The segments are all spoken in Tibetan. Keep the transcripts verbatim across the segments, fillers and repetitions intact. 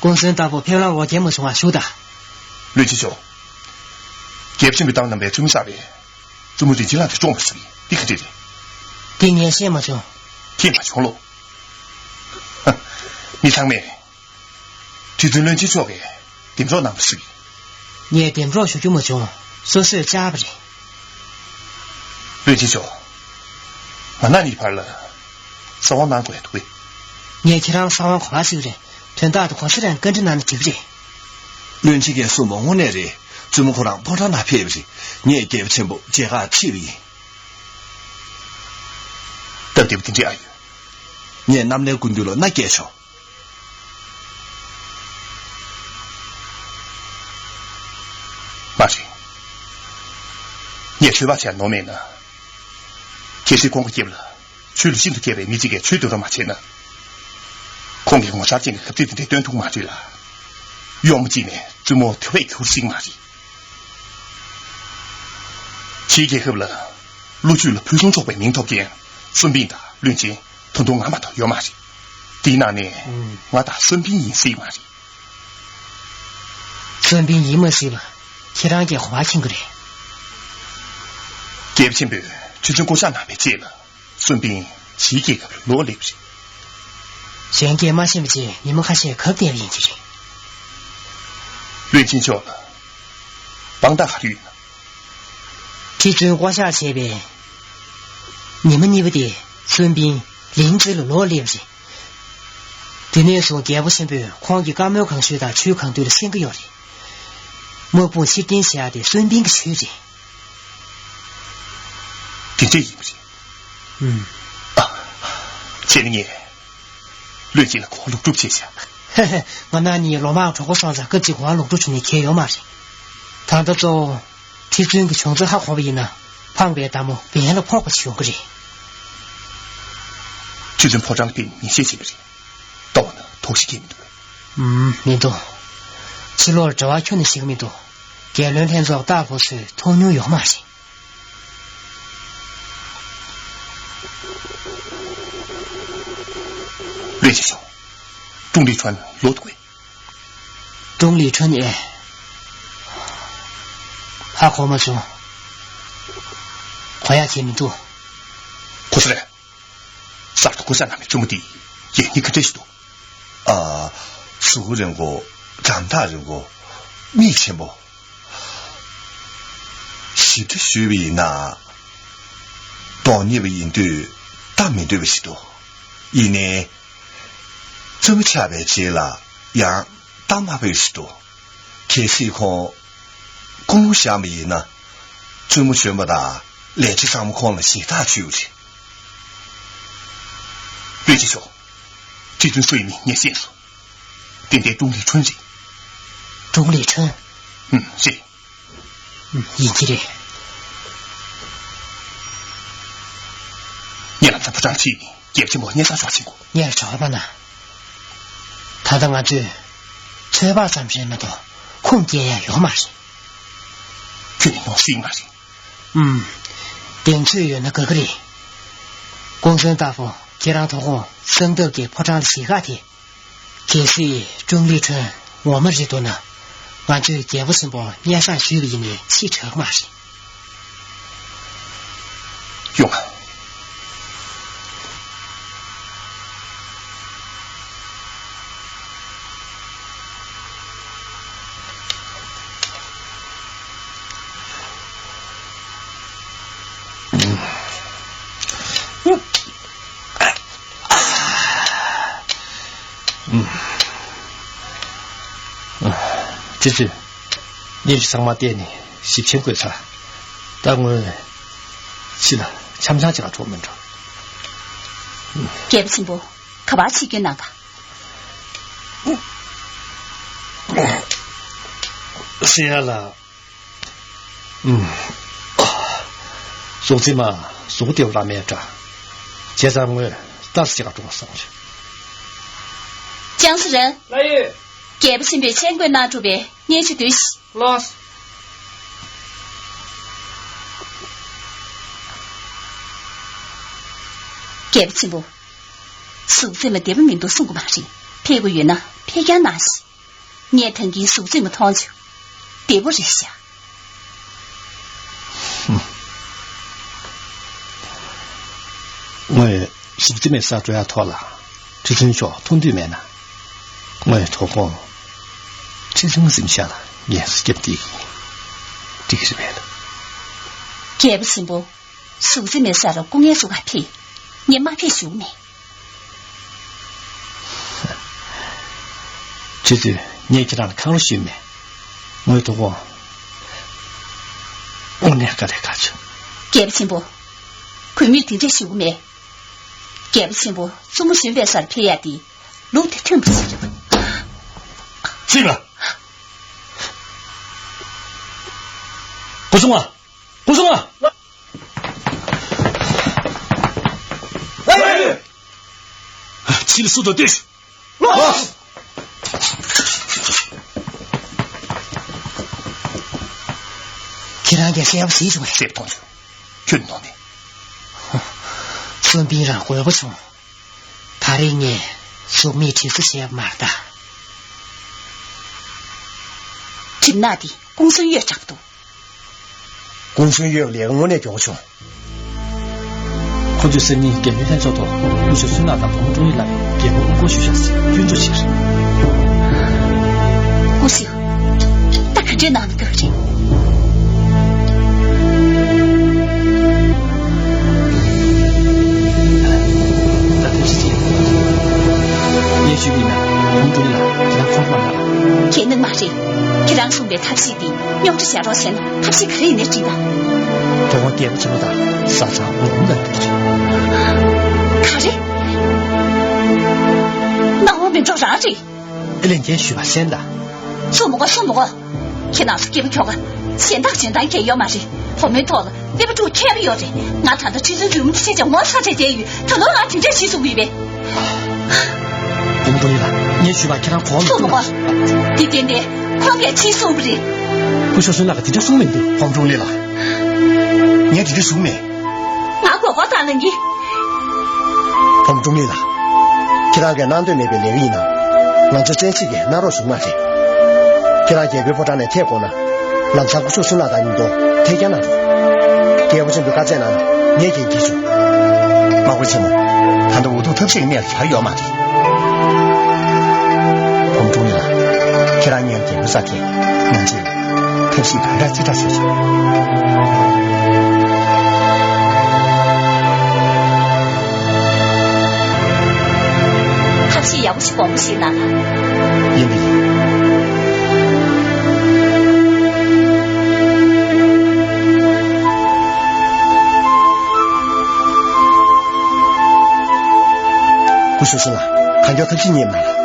ཀུན་གསལ་ལྟ་བུ་ཕེབས་ལམ་འོག་རྒྱལ་མ་བྱུང་བ་ཞུ་དང་། བློན་ཆེན་མཆོག་རྒྱལ་པོ་ཆེན་པོས་བཏང་གནང་བའི་བཙུན་མོ་གསར་པས་བཙུན་མོ་རིན་ཆེན་ལགས་དེ་བཀྲོངས་པ་ཞུ་ཡིན། འདི་ག་འདྲ་རེད། འདི་ངས་ཤེས་མ་བྱུང་། ཤེས་མ་བྱུང་ལོ། མི་ཚང་མས་ཁྲི་བཙུན་བློན་ཆེན་མཆོག་གིས་འདེམས་རོགས་གནང་བ་ཞུ་ཡིན། ངས་འདེམས་རོགས་ཞུ་རྒྱུ་མ་བྱུང་། སོ་སོས་བཅར་བ་རེད། བློན་ཆེན་མཆོག་ང་རང་གཉིས་བར་ལ་གསང་བ་གནང་དགོས་འདུག་གས། ངས་ཁྱེད་རང་གསང་བ་གོ་བ་ཞིག་རེད། དོན་དག་དེ་གོ་ས་རང་བཀའ་འདྲི་གནང་ན་འགྲིག་གི་རེད། བློན་ཆེན་གྱིས་གསུངས་པ་དངོས་གནས་རེད། བཙུན་མོ་ཁོ་རང་ཕོ་བྲང་ནང་ཕེབས་པ་རེད། ངས་རྒྱལ་པོ་ཆེན་པོ་མཇལ་ཁ་ཁྲིད་པ་ཡིན། སྟབས་བདེ་པོ་དེ་འདྲ་ཨ་ཡོད། ངས་གནམ་ལོའི་སྐུ་མདུན་ལ་མནའ་བསྐྱལ་ཆོག་མ་རེད། ངས་ཆོས་པ་བྱས་ནོར་མེད་ན། གལ་སྲིད་ཁོང་གི་རྒྱབ་ལ་ཆོས་ལ་ཤིན་ཏུ་མཁས་པའི་མི་གཅིག་གིས་ཆོས་འདོན་རོགས་མ་བྱས་ན། ཁོང་གིས་ངོ་མཚར་ཅན་གྱི་ལབ་ཙེ་དེ་འདྲ་སྟོན་ཐུབ་མ་རེད་ལ། གཡོག་མོ་གཅིག་ནས་བཙུན་མོ་དེ་བས་འགྱུར་སྲིད་མ་རེད། ཕྱིའི་རྒྱལ་ཁབ་ལ་ལོ་རྒྱུས་ལ་ཕུན་སུམ་ཚོགས་པའི་མིང་ཐོབ་མཁན་སུན་པིན་དང་བློན་ཆེན་ད་དུང་ང་མ་གཏོགས་ཡོད་མ་རེད། དེའི་ནང་ནས་ང་དང་སུན་པིན་ཡིན་སྲིད་མ་རེད། སུན་པིན་ཡིན་མ་སྲིད་པ་ཁྱེད་རང་གིས་ག་པར་མཁྱེན་གྱི་རེད། རྒྱལ་པོ་ཆེན་པོས་ཆུ་ཚོད་བསྐོ་བཞག་གནང་བའི་རྗེས་ལ་སུན་པིན་ཕྱིའི་རྒྱལ་ཁབ་ལ་ལོག་སླེབས་པ་རེད། གཞན་གྱིས་མ་ཤེས་པ་བྱས་ཉི་མ་ཁ་ཤས་གབ་བསྡད་པ་ཡིན་གྱི་རེད། བློན་ཆེན་མཆོག་ལ་དཔང་རྟགས་ག་རེ་ཡོད་ན། ཁྲི་བཙུན་བསྐོ་བཞག་བྱས་པའི་ཉི་མ་གཉིས་པ་དེ་སུན་པིན་ལིང་ཙི་ལ་ལོག་སླེབས་པ་རེད། དེ་ནས་བཟུང་རྒྱལ་པོ་ཆེན་པོས་ཁོང་གི་བཀའ་མོལ་གང་ཞུས་དང་ཆོས་གང་འདུལ་ལ་གསན་གྱི་ཡོད་རེད། དམག་དཔུང་ཕྱིར་འཐེན་བྱེད་ཡག་དེ་སུན་པིན་གྱི་ཆེད་རེད། དེ་འདྲ་ཡིན་པ་རེད། ཨུམ། ཨ། བྱས་ན་ངས་བློན་ཆེན་ལ་གོ་བ་ལོག་སྒྲུབ་བྱས་ཤག་ཧེ་ཧེ། ང་རང་གཉིས་ལོ་མང་གྲོགས་པོ་སོང་ཙང་སྐབས་གཅིག་གོ་བ་ལོག་སྒྲུབ་བྱུང་ནས་ཁྱད་ཡོད་མ་རེད། ད་ལྟ་གཙོ་བོ་ཁྲི་བཙུན་གྱི་བྱུང་ཚུལ་ཧ་གོ་བ་ཡིན་ན་ཕངས་པའི་མདའ་མོ་འབེན་ལ་ཕོག་པ་ཞིག་ཡོང་གི་རེད། ཁྲི་བཙུན་ཕོ་བྲང་ལ་ཕེབས་ནས་ངེས་ཤེས་བྱས་པ་རེད། ལྟ་བ་ན་དོགས་གཞི་སྐྱེ་མི་འདུག་ཨུམ། མི་འདུག་ཕྱི་ལོགས་ལ་འབྲེལ་བ་ཁྱོན་ནས་ཞིག་མི་འདུག་རྒྱལ་བློན་ལྷན་ཚོགས་རྟ་ཕོ་ཚོས་མཐོང་མྱོང་ཡོད་མ་རེད། བློན་ཆེན་མཆོག་ཀྲུང་ལི་ཁྲོན་ལོག་འདུག་གས། ཀྲུང་ལི་ཁྲོན་ཨེ། ཧ་གོ་མ་བྱུང་། གོ་ཡ་ཁྱེད་མི་འདུག་གོ་ས་རེད། གསར་དུ་བསྐོ་བཞག་གནང་བའི་བཙུན་མོ་འདི་གད་སྙིགས་ག་འདྲ་ཞིག་འདུག་ཨ། གཟུགས་པོ་རིང་པོ། འགྲམ་ཐག་རིང་པོ། མིག་ཆེན་པོ། ཞིབ་ཕྲ་ཞུས་པ་ཡིན་ན། སྟོང་ཉིད་པ་ཡིན་དུས་སྟབས་མི་བདེ་བ་ཞིག་འདུག་ཡིན་ནའི། བཙུན་མོ་ཆགས་པའི་རྗེས་ལ་ཡང་སྟབས་མ་བདེ་བ་ཞིག་འདུག་གལ་སྲིད་ཁོང་ཀུན་སློང་བཞག་པ་ཡིན་ན། བཙུན་མོ་གཞོན་པ་དང་ལས་བྱེད་ཚང་མ་ཁོང་ལ་ཞེད་ཐག་ཆོད་རེད། བློན་ཆེན་མཆོག་ཁྲི་བཙུན་སུ་ཡིན་མིན་ངས་ཤེས་སོང་། ཏན་ཏན་ཀྲུང་ལི་ཁྲོན་རེད། ཀྲུང་ལི་ཁྲོན། ཨུམ། རེད། ཨུམ། ཡིན་གྱི་རེད། ངས་ལམ་སང་ཕོ་བྲང་ཁྲིད་ནས་རྒྱལ་ཆེན་པོ་སྙན་སེང་ཞུ་བ་ཕྱིན་དགོས། ངས་གྲོགས་པ་ན། ད་ལྟ་ང་ཚོས་ཚོད་དཔག་ཙམ་རེད་མ་གཏོགས་ཁུངས་སྐྱེལ་ཡ་ཡོད་མ་རེད། ཁྱོད་ནི་ནོར་སྲིད་མ་རེད། ཨུམ། གདེང་ཚོད་ཡོད་ན་དགའ་གི་རེད། ཀུང་སེང་ལྟ་བུ་ཁྱེད་རང་དོ་དགོང་གསང་སྟབས་ཀྱིས་ཕོ་བྲང་ལ་གཞིས་ཀ་དེ། གལ་སྲིད་ཀྲུང་ལི་ཁྲོན་ངོ་མ་རེད་འདུག་ན། ང་ཚོས་རྒྱལ་པོ་ཆེན་པོ་སྙན་སེང་ཞུས་པ་ཡིན་ནའི་ཕྱིས་དྲག་མ་རེད། ཡོང་ང་། ཨུམ། ཨ། ཨ། ཁྱེད་ཚོས་སྙན་ཞུ་ཚང་མ་བལྟས་ནས་ཞིབ་མཆན་བཀོད་ཚར། ད་ངོས་ཕྱི་ལ་འཆམ་འཆམ་ཅིག་ལ་གྲོགས་མི་འགྲོ། རྒྱལ་པོ་ཆེན་པོ། ག་པར་ཕྱི་སྐྱོད་གནང་ག། སྲས་ཡར་ལ། ཨུམ། གཟུགས་ཚེ་མ་གཟུགས་བདེ་བོ་རག་མེད་འདྲ། བྱས་ཙང་ངོས་ལྟ་ས་ཅིག་ག་འགྲོ་བསམ་བྱུང་། ཅང་སི་རན། ལགས་ཡོད། རྒྱལ་པོ་ཆེན་པོས་མཆན་འགོད་གནང་གྲུབ་པའི་སྙན་ཞུ་བསྡུས་ཤིག། ལགས། རྒྱལ་པོ་ཆེན་པོ། གཟུགས་ཚེ་མ་བདེ་པོ་མི་འདུག་གསུང་གི་མ་རེད། ཕེབས་དགོས་ཡོད་ན་ཕེབས་རྐྱང་གནང་ཞིག། ངས་ད་གིན་གཟུགས་ཚེ་མ་མཐོང་བྱུང་། བདེ་པོ་རེད་ཤག། ངོས་གཟུགས་ཚེ་མའི་སར་འགྲོ་ཡ་ཐོག་ལ་ཁྲི་བཙུན་མཆོག་མཐོང་འདོད་མེད་ན། ངོས་དོ་དགོང་ཁྲི་བཙུན་གཟིམ་ཤག་ལ་ངས་སྐྱབས་འདི་འགྲིག་གི་རེད་པས། རྒྱལ་པོ་ཆེན་པོ། གཟུགས་ཚེ་མའི་སར་སྐུ་ངལ་གསོ་ག་ཕེབས། ངས་མ་ཕེབས་ཞུ་གི་མེད། ཁྱེད་ཚོས་ངས་ཁྱེད་རང་ལ་ཁ་ངོ་ཞུས་མེད། ངོས་དོ་དགོང་དངོས་གནས་དཀའ་ལས་ཁག་བྱུང་། རྒྱལ་པོ་ཆེན་པོ། གུས་མོས་དེ་འདྲས་ཞུ་གི་མེད། རྒྱལ་པོ་ཆེན་པོ་བཙུན་མོ་གཞོན་པའི་སར་ཕེབས་ཡ་དེ་ལུགས་དེ་མཐུན་པ་ཞིག་རེད། ཕྱིན་ལ། སྐུ་སྲུང་བ། སྐུ་སྲུང་བ། ཕྱི་ལ་སུ་དང་ལྟོས་ཤིག། ལགས། ཁྱེད་རང་གིས་གསལ་པོ་གཟིགས་བྱུང་བས། གསལ་པོ་མཐོང་བྱུང་། ཁྱོད་མཐོང་ནས། བཙུན་པའི་རང་དགོས་པ་བྱུང་། ད་རེས་ངས་གཟུགས་མེད་དྲི་ཟ་བྱས་པ་མ་རེད་ད། གྲིབ་ནག་འདི་ཀུང་སུན་གཡོས་འདྲ་པོ་འདུག། ཀུང་སུན་གཡོས་ལས་ཀ་དངོས་གནས་མགྱོགས་པོ་བྱུང་། ཁོ་ཚོས་སེར་ཉིན་རྒྱལ་ཡུལ་ལྷན་ཚོགས་ཐོག་སྐུ་ཞབས་སུན་ལགས་དང་བུ་མོ་ཀྲུང་ཡི་ལགས་ནས་རྒྱལ་པོ་དབུ་སྐོར་ཞུ་བཞག་ཟེར་སྐྱོན་འཛུགས་བྱས་རེད། སྐུ་ཞབས། ད་ག་འདྲས་གནང་ན་དགའ་གི་རེད། ད་ཐབས་ཤེས་བྱེད། ངས་ཞུས་པ་ཡིན་ན་བུ་མོ་ཀྲུང་ཡི་ལགས་ཁྱེད་རང་ཁོང་ཁྲོ་མ་ལངས། གལ་གནད་མ་རེད། ཁྱེད་རང་གསུངས་པའི་ཐབས་ཤེས་འདི་རྙོག་དྲ་བཞག་རོགས་བྱས་ན་ཐབས་ཤེས་ག་རེ་ཡིན་ནའི་འགྲིག་ད། དོ་དགོང་རྒྱལ་པོ་ཆེན་པོ་དང་བཟའ་ཚང་འོ་འདུག་ག་རེ། སྣང་བ་མི་འགྲོ་རང་རེད། ཨེ་ལན་ཅན་ཞུས་པ་གསན་དང་། སུ་མོ་གོ་སུ་མོ་གོ། ཁྱེད་རང་ཚོ་སྐྱིད་པོ་ཁྱོ་ག་གཞན་དག་གཞན་དག་གས་ཡོད་མ་རེད། བུ་མོའི་ཐོག་ལ་ཀླད་པ་དཀྲུག་མཁས་པོ་ཡོད་རེད། ང་ད་ལྟ་ཁྲི་བཙུན་རིན་པོ་ཆེ་ཅག་ངོ་ཚ་བྱས་བསྡད་ཡོད། ད་ལོ་ང་དེ་འདྲས་བྱེད་གསུང་གི་ཡོད་པས། བུ་མོ་ཀྲུང་ཡི་ལགས་ངས་ཞུས་པ་ཁྱེད་རང་གོ་མི་སུ་མོ་གོ། འདུག་ན། འདི་བརྟེན་ཏེ་ཁོང་གིས་ཕྱིས་གསུངས་པ་རེད། སྐུ་ཞབས་སུན་ལགས་ཀྱིས་དེ་འདྲ་གསུངས་མི་འདུག། བུ་མོ་ཀྲུང་ལི་ལགས། ངས་དེ་འདྲ་གསུངས་མེད། ང་མགོ་སྐོར་བཏང་ལ་ཉེ། བུ་མོ་ཀྲུང་ལི་ལགས། ཁྱེད་རང་གིས་གནང་འདོད་མེད་པའི་ལས་ཀ་ཡིན་ན། ང་ཚོ་བཙན་ཤེད་ཀྱིས་གནང་རོགས་ཞུ་གི་མ་རེད། ཁྱེད་རང་རྒྱལ་པོའི་ཕོ་བྲང་ནས་ཐད་དགོས་ན། ལམ་སང་སྐུ་ཞབས་སུན་ལགས་དང་མཉམ་དུ་ཐད་རྐྱང་གནང་རོགས། རྒྱལ་པོ་ཆེན་པོས་བཀའ་སྩལ་གནང་ན་ངས་འགན་འཁྱེར་ཆོག། དམག་དཔོན་ཆེན་མོ། ད་ལྟ་འུ་ཐུག་ཐབས་ཤེས་ཀྱི་གནས་ལ་གྱར་ཡོད་མ་རེད། བུ་མོ་ཀྲུང་ལི་ལགས། ཁྱེད་རང་ངའི་རྒྱལ་པོའི་རྩར་ཐད། ང་ཚོས་ཐབས་ཤེས་གང་དྲག་ཅི་དྲག་བཟོས་ཤིག། ཐབས་ཤེས་ཡག་པོ་ཞིག་དགོངས་པ་བཞེས་གནང་ལ། ཡིན་ད་ཡིན། སྐུ་ཞབས་སུན་ལགས། གང་མགྱོགས་ཐབས་ཤེས་གཉེར་གནང་ལ།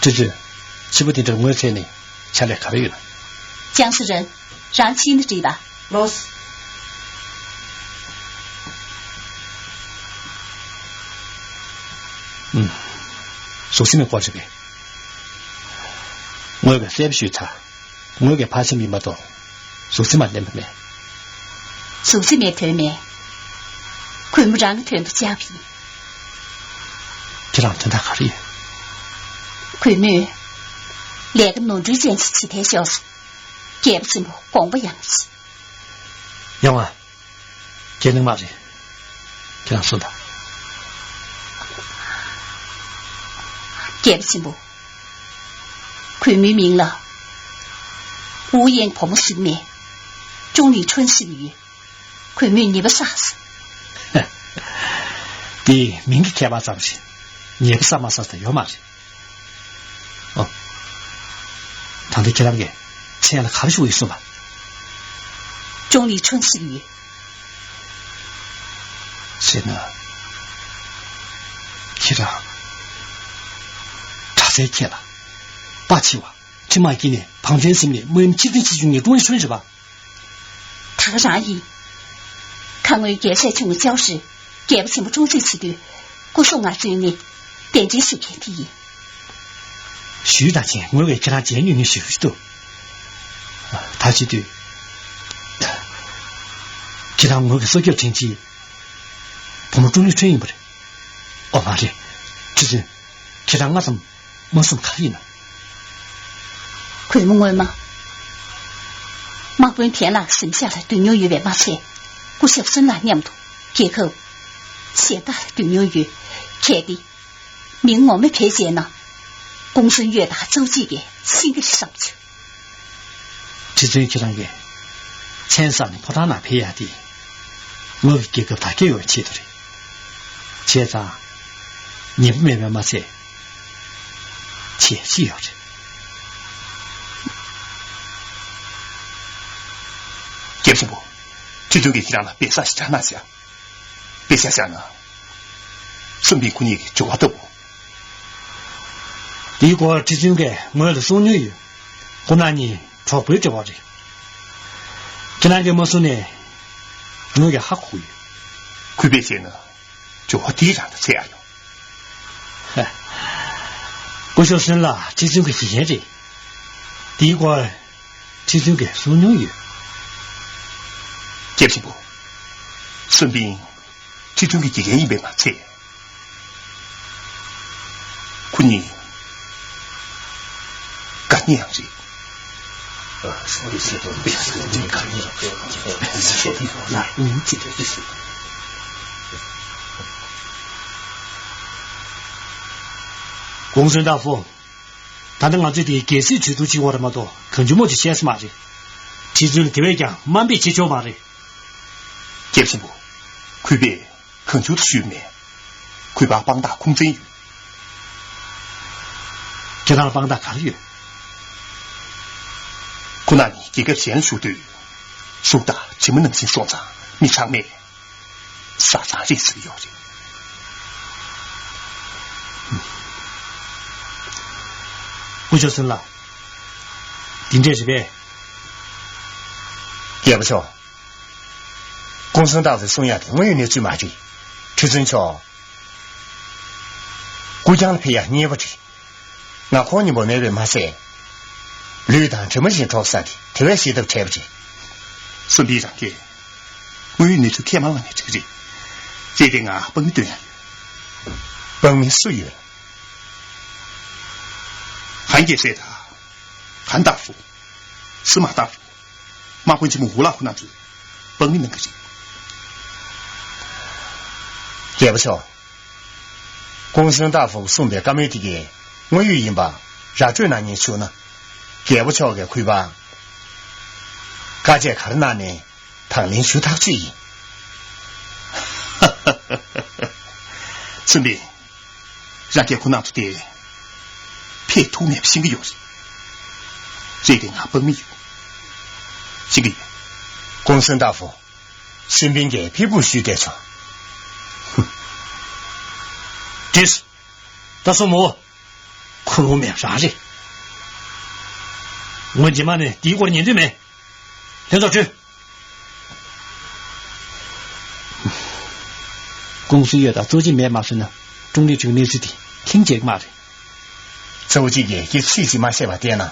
ཆུ་ཚོད། ཕྱི་པོ་དེ་འདྲར་ངོས་ཚད་ནས་ཕྱག་ལས་ག་རེ་ཡོད། ཅང་སི་རན། རང་ཕྱིན་ན་འགྲིག་པ། ལོས། ཨུམ། ཟུག་གཟེར་མའི་སྐོར་རེད་པས། ངོས་ཀྱིས་གསལ་པོ་ཞུས་ཚར། ངོས་ཀྱི་ཕར་ཕྱིན་ཡིན་མ་གཏོགས་ཟུག་གཟེར་མ་བསྣན་པ་མེད། ཟུག་གཟེར་མའི་དོན་མེད། གུས་མོ་རང་གི་དོན་དུ་བཅར་བ་ཡིན། ཁྱེད་རང་དོན་དག་ག་རེ་ཡོད། གུས་མོས་ལས་ཀ་ནོར་འཁྲུལ་ཅན་ཞིག་བྱེད་ཐལ་ཤོར་སོང་། རྒྱལ་པོ་ཆེན་པོ་དགོངས་པ་ཡང་ཞུ། ཡོང་ང་། ཁྱེད་ནི་མ་རེད། ཁྱེད་རང་གསུངས་དང་། རྒྱལ་པོ་ཆེན་པོ། གུས་མོའི་མིང་ལ་ཝུ་ཡེང་བུ་མོ་ཞིག་མེད། ཅུང་ལི་ཁྲོན་ཞིག་ཡོད། གུས་མོས་ཉེས་པ་བསགས་སོང་། དེ་མིང་གི་ཁྱད་པར་ཙམ་རེད། ཉེས་པ་བསགས་མ་བསགས་ད་ཡོད་མ་རེད། ཨོ། ད་ལྟ་ཁྱེད་རང་གིས་མཚན་ལ་ག་རེ་ཞུ་གི་ཡོད་གསུངས་པ། ཅུང་ལི་ཁྲོན་ཞིག་ཡོད། ཟེར་ན། ཁྱེད་རང་། གྲྭ་སའི་ཁྱེད་ལ། དཔའ་ཆེ་བ། ཁྲིམས་མ་སྐྱིད་ནས་བང་ཆེན་ཟིན་ནས་མོ་ཡུམ་ཆིག་སྟོང་ཆིག་བཅུ་ཉིས་ཀྲུང་ལི་ཁྲོན་རེད་པ། ད་ག་རང་ཡིན། ཁ་སྔོན་རྒྱལ་སྲས་ཆུང་ངུ་ཅའོ་ཧྲི་རྒྱལ་པོ་ཆེན་པོ་ཀྲུང་ཙེ་བྱེད་དུས་སྐུ་སྲོག་ངར་བཙོས་ནས་གདན་འདྲེན་ཞུ་མཁན་དེ་ཡིན། ཞུས་དང་ཆེན་ངོས་ཀྱིས་ཁྱེད་རང་མཇལ་མྱོང་མྱོང་ཞིག་རེད་འདུག་ད་བྱེད་དུས། ཁྱེད་རང་ངོས་ཀྱི་སྲོག་སྐྱོབ་དྲིན་ཆེན། བུ་མོ་ཀྲུང་ལི་ཁྲོན་ཡིན་པ་རེད། ཨོ་མ་རེད། ཁྲི་བཙུན། ཁྱེད་རང་སྔ་ཙམ། མ་གསུངས་ག་རེ་ཡིན་ནམ། གུས་མོ་སྔོན་མ། དམག་དཔོན་ཐན་ལགས་གཟིམ་ཤག་ལ་སྡོད་མྱོང་ཡོད་པས་མ་ཚད། སྐུ་ཞབས་སུན་ལགས་མཉམ་དུ་རྒྱལ་ཁབ་གཞན་དག་ལ་སྡོད་མྱོང་ཡོད། གལ་ཏེ། མིང་ངོ་མ་བེད་སྤྱད་ན། ཀུང་སུན་གཡོས་དང་ཙོའུ་ཅི་གིས་ཤེས་ཀྱི་རེད་བསམ་བྱུང་། ཁྲི་བཙུན་ཁྱེད་རང་གིས་མཚན་བསགས་ནས་ཕོ་བྲང་ནང་ཕེབས་ཡག་དེ། ངོས་ཀྱི་རྒྱལ་ཁབ་དར་རྒྱས་ཡོང་བའི་ཆེད་དུ་རེད། བྱས་ཙང་། ཉན་པ་མེད་པས་མ་ཚད། བྱས་རྗེས་ཡོད་རེད། རྒྱལ་པོ་ཆེན་པོ། ཁྲི་བཙུན་གྱིས་ཁྱེད་རང་ལ་འབེལ་ས་ཞིག་བྱ་གནང་ཟེར། དཔེ་ཆ་བཞག་ན། སུན་པིན་ཁོ་གཉིས་ཀྱི་འབྱོར་བ་ལྟ་བུ། དེའི་སྐོར་ཁྲི་བཙུན་གྱིས་ངོས་ལ་གསུང་མྱོང་ཡོད། ཁོ་རང་གཉིས་གྲོགས་པོའི་འབྲེལ་བ་རེད། ཁྱེད་རང་གིས་མ་གསུངས་ནས། ངོས་ཀྱིས་ཧ་གོ་གི་ཡོད། གུས་པས་བྱས་ན། འབྱོར་བ་དེའི་རང་དུ་ཚད་ཡག་ཡོང་། སྐུ་ཞབས་སུན་ལགས་ཁྲི་བཙུན་གྱི་གཞི་རྒན་རེད། དེའི་སྐོར་ཁྲི་བཙུན་གྱིས་གསུང་མྱོང་ཡོད། རྒྱལ་པོ་ཆེན་པོ། སུན་པིན། ཁྲི་བཙུན་གྱི་དགེ་རྒན་ཡིན་པས་མ་ཚད། ཁོ་གཉིས་དགའ་ཉེ་ཡང་རེད། ཀུང་སུན་ཏཱ་ཧྥུ། ད་ལྟ་ང་ཚོས་དེའི་རྒྱལ་སྲིད་གྲོས་བསྡུར་བྱེད་དགོས་རེད་མ་གཏོགས་གང་བྱུང་མང་བྱུང་བཤད་ས་མ་རེད། ཁྲི་བཙུན་ལ་དེ་བས་ཀྱང་དམའ་འབེབས་བྱེད་ཆོག་མ་རེད། རྒྱལ་པོ་ཆེན་པོ། གུས་པས་གང་བྱུང་དུ་ཞུས་མེད། གུས་པར་དཔང་རྟགས་ཁུངས་བཙན་ཡོད། ཁྱེད་རང་ལ་དཔང་རྟགས་ག་རེ་ཡོད། ཁོ་རང་ནི་རྒྱལ་ཁབ་གཞན་ལ་བཞུགས་དུས། གཟུགས་དང་གྲིབ་མ་ནང་བཞིན་སོང་ཙང་མི་ཚང་མས། བཟའ་ཚང་རེད་ཟེར་ཡོད་རེད། སྐུ་ཞབས་སུན་ལགས། འདི་འདྲས་རེད་པས། རྒྱལ་པོ་མཆོག། ཀུང་སུན་ཏཱ་ཧྥུས་གསུང་ཡག་དེ་དངོས་ཡོད་གནས་ཚུལ་མ་རེད། ཁྲི་བཙུན་མཆོག། སྐུ་རྐྱང་ལ་ཕེབས་ཡག་ཉེ་བ་རེད། ང་ཁོང་གཉིས་པོ་མེད་པས་མ་ཚད། ལུས་དང་གྲིབ་མ་བཞིན་འགྲོགས་ས་དེ་དེ་བས་ཤེས་ཐབས་བྲལ་བ་རེད། སུན་པིན་རང་གིས་དངོས་ཡོད་གནས་ཚུལ་ཁས་མ་བླངས་ནས་འགྲིག་གི་རེད། རེད་དེ་ང་དཔང་མི་སྟོན་ཡག་ཡོད། དཔང་མི་སུ་ཡོད། ཧན་རྒྱལ་སྲས་དང་། ཧན་ཏཱ་ཧྥུ། སི་མ་ཏཱ་ཧྥུ། དམག་དཔོན་ཆེན་མོ་ཝུ་ལགས་ཁོ་རྣམ་ཚོས་དཔང་མི་གནང་གི་རེད། རྒྱལ་པོ་མཆོག། ཀུང་སུན་ཏཱ་ཧྥུ་གསུངས་པའི་བཀའ་མོལ་དེ་གའི་དངོས་ཡོད་ཡིན་པ་ར་སྤྲོད་གནང་ཉེན་བྱུང་ན། རྒྱལ་པོ་མཆོག་གིས་གུས་པར་བཀའ་ཆད་ག་རེ་གནང་ནའི་དང་ལེན་ཞུ་ཐག་ཆོད་ཡིན། སུན་པིན། རང་གིས་ཁོ་རྣམ་ཚོ་དེ་ཕེབས་ཐུབ་མེད་པ་ཤེས་ཀྱི་ཡོད་རེད། རེད་དེ་ང་དཔང་མི་ཡོད། ཤེས་ཀྱི་ཡོད། ཀུང་སུན་ཏཱ་ཧྥུ། སུན་པིན་གྱིས་ཕེབས་འབུལ་ཞུས་བསྡད་ཆོག་ཏིས། ད་སོ་མོ། ཁོ་ ཁོ་ལོང་མེད་རང་རེད། ངོ་རྗེས་མ་ནས་དེའི་སྐོར་ཉན་འདོད་མེད། ལྷན་ཚོགས་གྲོལ། ཀུང་སུན་ཡོད་དང་ཙོའུ་ཅིན་མེད་མ་སོང་ན་ཀྲུང་ལི་ཁྲུན་གནས་ཚུལ་དེ་ལྷིང་བྱེད་ཀྱི་མ་རེད། ཙོའུ་ཅིན་གྱིས་སྐད་ཆ་ཅིག་མ་བཤད་པ་བལྟས་ན།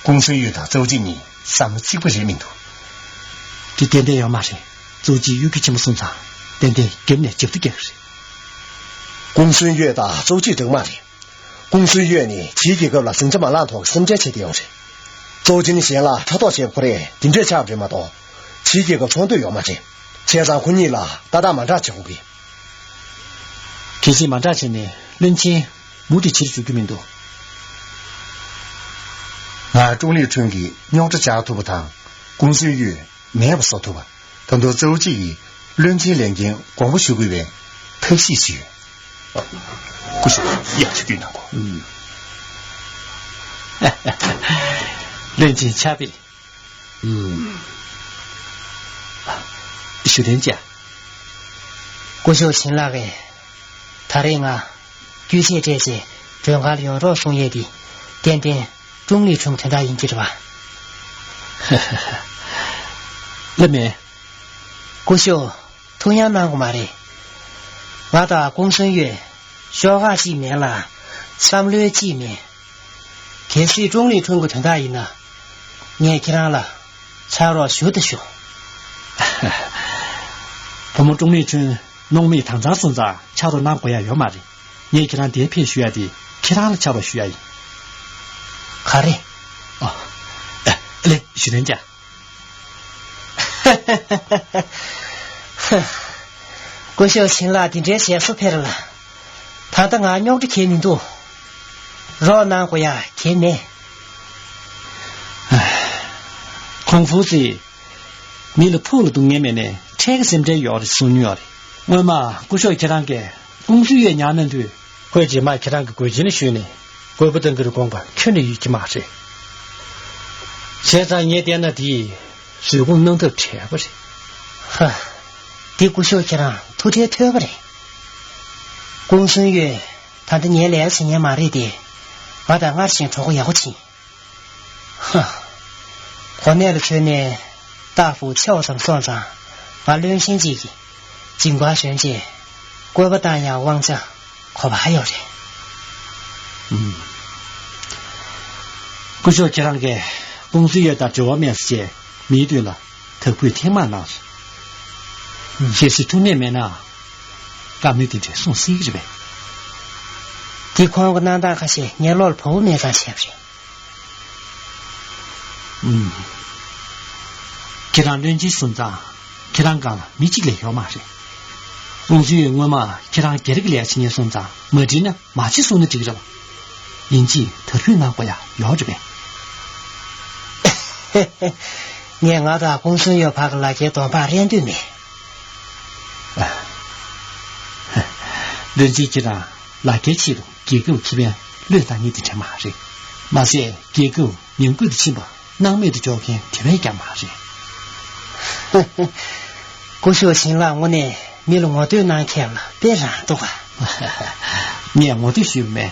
ཀུང་སུན་ཡོད་དང་ཙོའུ་ཅིན་གཉིས་བསམ་བློ་གཅིག་པ་རེད་མི་འདུག་དེ་ཏན་ཏན་ཡོད་མ་རེད། ཙོའུ་ཅིན་གཡོ་སྒྱུ་ཆེན་པོ་སོང་ཙང་ཏན་ཏན་རྒྱབ་ནས་རྒྱབ་ཏུ་རྒྱག་གི་རེད། ཀུང་སུན་ཡོད་དང་ཙོའུ་ཅིན་འགྲིག་མ་རེད། ཀུང་སུན་ཡོད་ནི་ཕྱིའི་རྒྱལ་ཁབ་ལ་ཟིང་ཆ་མ་ལངས་ཐོག་གི་སེམས་ཁྲལ་བྱེད་བསྡད་ཡོད་རེད། ཙོའུ་ཅིན་གཞན་ལ་ཕྲག་དོག་བྱེད་ཁོ་རེ་འདི་འདྲས་ཆགས་པ་རེད་མ་གཏོགས། ཕྱིའི་རྒྱལ་ཁབ་ཚོང་འདོད་ཡོད་མ་རེད། བྱས་ཙང་ཁོ་གཉིས་ལ་ལྟ་སྟངས་མ་འདྲ་བྱེད་དགོས་གི། གལ་སྲིད་མ་འདྲ་བྱས་ནས་བློན་ཆེན་མུ་མཐུད་ཕྱིར་བཅུག་རྒྱུ་མི་འདུག་ང་ཀྲུང་ལི་ཁྲུན་གྱིས་རྙོག་དྲ་བྱ་ཐུབ་པ་དང་། ཀུང་སུན་ཡོད་མེད་པ་བཟོ་ཐུབ་པ། ད་དུང་ཙོའུ་ཅིན་གྱིས་བློན་ཆེན་ལས་འགན་དགོངས་པ་ཞུ་དགོས་པའི་ཐབས་ཤེས་ཤིག་ཡོད། སྐུ་ཞབས་ཡར་ཕྱོགས་བསྐྱོད་གནང་གོ། བློན་ཆེན་ཕྱག་དཔེ། ཞུ་དོན་བྱ། སྐུ་ཞབས་ཆིན་ལགས་ཀྱིས་ད་རེས་ང་རྒྱུ་ཆས་སྤྲད་བྱས་མགྲོན་ཁང་ལ་ཡོང་རོགས་གསུང་ཡས་དེ་ཏན་ཏན་ཀྲུང་ལི་ཁྲུང་དོན་དག་ཡིན་གྱི་རེད་པ། ལགས་མེད། སྐུ་ཞབས་ཐུགས་ཡང་གནང་དགོས་མ་རེད། ང་དང་ཀུང་སུན་ཡོད་ཤོག་ཁག་གཅིག་མིན་ལ་བསམ་བློ་གཅིག་མིན། གལ་སྲིད་ཀྲུང་ལི་ཁྲུང་གི་དོན་དག་ཡིན་ན། ངས་ཁྱེད་རང་ལ་ཕྱག་རོགས་ཞུ་དང་ཞུ། བུ་མོ་ཀྲུང་ལི་ཁྲུང་གནོང་མེད་དྭངས་གཙང་སོང་ཙང་ཕྱག་རོགས་གནང་དགོས་ཡ་ཡོད་མ་རེད། ངས་ཁྱེད་རང་འདིར་ཕེབས་ཞུ་ཡ་དེ་ཁྱེད་རང་ལ་ཕྱག་རོགས་ཞུ་ཡ་ཡིན། ག་རེ། ཨོ། ཨ་ལེ་ཞུ་དོན་བྱ། སྐུ་ཞབས་ཆིན་ལགས་འདི་འདྲའི་ཞབས་སུ་ཕེབས་ལ། ད་ལྟ་ང་རྙོག་དྲ་གང་ཡང་མི་འདུག་རོགས་གནང་དགོས་ཡ་གང་ཡང་མེད། ཁོང་ཧྥུའུ་ཙི། མི་ལ་ཕུགས་ལ་སྡུག་བསྔལ་མེད་ནས་འཕྲལ་གྱི་སེམས་ཁྲལ་ཡོད་རེད་གསུང་མྱོང་ཡོད་རེད། སྔོན་མ་སྐུ་ཞབས་ཁྱེད་རང་གིས་ཀུང་སུན་ཡོད་ཉར་གནང་དུས། ཁོས་རྗེས་མ་ཁྱེད་རང་གི་མགོ་ཆེན་ལ་ཞུས་ནས་དགོས་པ་གཏང་གི་རེད་དགོངས་པ་ཁྱོན་ནས་ཡོད་ཀྱི་མ་རེད། བྱས་ཙང་ངས་བལྟས་ན་དེ་བཟོད་སྒོམ་གནང་ཐབས་བྲལ་བ་རེད། ཧ། འདི་སྐུ་ཞབས་ཁྱེད་རང་ཐུགས་ཁྲལ་ཐོས་པ་རེད། ཀུང་སུན་ཡོད་ད་ལྟ་ངའི་ལས་བྱེད་མཁན་མ་རེད་དེ། ང་དང་སྔར་བཞིན་གྲོགས་པོ་ཡག་པོ་ཕྱིན། ཧ། གོ་གནས་ལ་མཚོན་ནས་ཏཱ་ཧྥུ་ཆེ་བ་ཙམ་སོང་ཙང་ང་བློན་ཆེན་གཅིག་གིས་སྦྱིན་པ་ཞོན་རྗེས་བཀོད་པ་བཏང་ཡག་དབང་ཆ་ག་པར་ཡོད་རེད། ཨུམ། སྐུ་ཞབས་ཁྱེད་རང་གིས་ཀུང་སུན་ཡོད་དང་འབྲེལ་བ་མེད་ཟེར་མིའི་དོན་ལ་དག་པོས་ཐེངས་མང་གནང་སོང་། གལ་སྲིད་ཐུགས་མཉེས་མེད་ན་བཀའ་མོལ་དེ་འདྲ་གསུང་སྲིད་ཀྱི་རེད་པས། དེ་ཁོང་གི་གནང་སྟངས་ཁ་ཤས་ངའི་བློ་ལ་བབས་པ་མེད་ཙང་བྱས་པ་རེད། ཨུམ། ཁྱེད་རང་བློན་ཆེན་སོང་ཙང་ཁྱེད་རང་སྒང་ལ་མི་གཅིག་ལས་ཡོད་མ་རེད། ཀུང་སུན་ཡོད་སྔོན་མ་ཁྱེད་རང་སྒེར་གྱི་ལས་བྱེད་མཁན་སོང་ཙང་མ་འགྲིག་ན་མ་བྱེད་གསུང་ན་འགྲིག་རེད་པ། ཡིན་གཅིག་དར་སྤེལ་གནང་དགོས་ཡ་ཡོད་རེད་པས། ངས་ང་དང་ཀུང་སུན་ཡོད་བར་གྱི་ལ་རྒྱའི་གདོང་པགས་རལ་འདོད་མེད། བློན་ཆེན་ཁྱེད་རང་ལ་རྒྱའི་ཆེད་དུ་རྒྱལ་ཁབ་ཁེ་ཕན་བློས་བཏང་མཁན་དེ་འདྲ་མ་རེད། མ་ཟད་རྒྱལ་ཁབ་ཉམས་རྒུད་དུ་ཕྱིན་པ་སྣང་མེད་དུ་འཇོག་མཁན་དེ་བས་ཀྱང་མ་རེད། སྐུ་ཞབས་ཆིན་ལགས་དངོས་གནས་མི་ལ་ངོ་བསྟོད་གནང་མཁན་ལ་དཔེ་རང་འདུག་ག་ངས་ངོ་བསྟོད་ཞུས་མེད།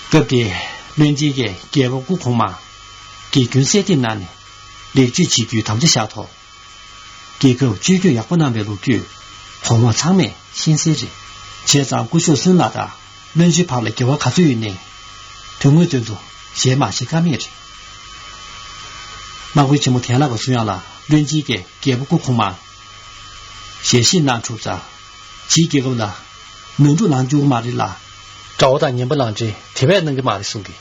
སྐབས་དེར་བློན་ཆེན་གྱིས་རྒྱལ་པོ་སྐུ་གོང་མར་དགེ་སྐྱོན་གསལ་འདེབས་གནང་ནས་ལེགས་བཅོས་བྱེད་རྒྱུའི་དམ་བཅའ་བཞག་ཐོག་རྒྱལ་ཁབ་བཅོས་སྐྱོང་ཡག་པོ་གནང་བའི་ལོ་རྒྱུས་གོང་འོག་ཚང་མས་ཤེས་གསལ་རེད། བྱས་ཙང་སྐུ་ཞབས་སུན་ལགས་དང་བློན་ཆེན་བར་ལ་འགལ་བ་ག་ཚོད་ཡོད་ནའི་དོན་དངོས་དོན་དུ་ཞལ་མ་བཞེས་ཀ་མེད་རེད། དམག་དཔོན་ཆེན་མོ་ཐན་ལགས་ཀྱིས་གསུང་ཡག་ལ་བློན་ཆེན་གྱིས་རྒྱལ་པོ་སྐུ་གོང་མར་ཞལ་བཞེས་གནང་གྲུབ་ཙང་ཕྱིའི་རྒྱལ་ཁབ་ལ་ནོར་འཁྲུལ་ལངས་བཅུག་གི་མ་རེད་ལ། དགྲ་བོ་དང་ངན་པ་ལངས་འདྲེན་དེ་བས་གནང་གི་མ་རེད་གསུང་གི།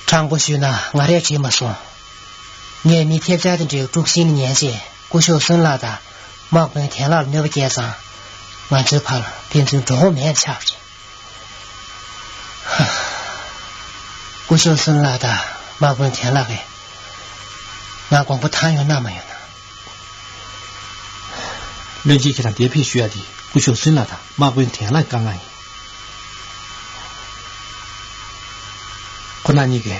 དྲང་པོ་ཞུས་ན་ང་རས་དྲིས་མ་སོང་། ངས་མི་ཐེབས་ཆག་དེ་འདྲའི་དཀྲུག་ཤིང་ལ་ཉན་རྗེས་སྐུ་ཞབས་སུན་ལགས་དང་དམག་དཔོན་ཐན་ལགས་ལ་གནོད་པ་བསྐྱལ་ཙང་ང་ཚོའི་བར་ཕན་ཚུན་འགྲོ་འོང་མེད་པ་ཆགས་པ་རེད། སྐུ་ཞབས་སུན་ལགས་དང་དམག་དཔོན་ཐན་ལགས་ཀྱིས་ང་དགོངས་པ་དྭངས་ཡོད་ན་མ་ཡོད་ན། བློན་ཆེན་ཁྱེད་རང་འདིར་ཕེབས་ཞུ་ཡ་དེ་སྐུ་ཞབས་སུན་ལགས་དང་དམག་དཔོན་ཐན་ལགས་ཀྱི་བཀའ་མངགས་ཡིན། ཁོ་རང་གཉིས་ཀས་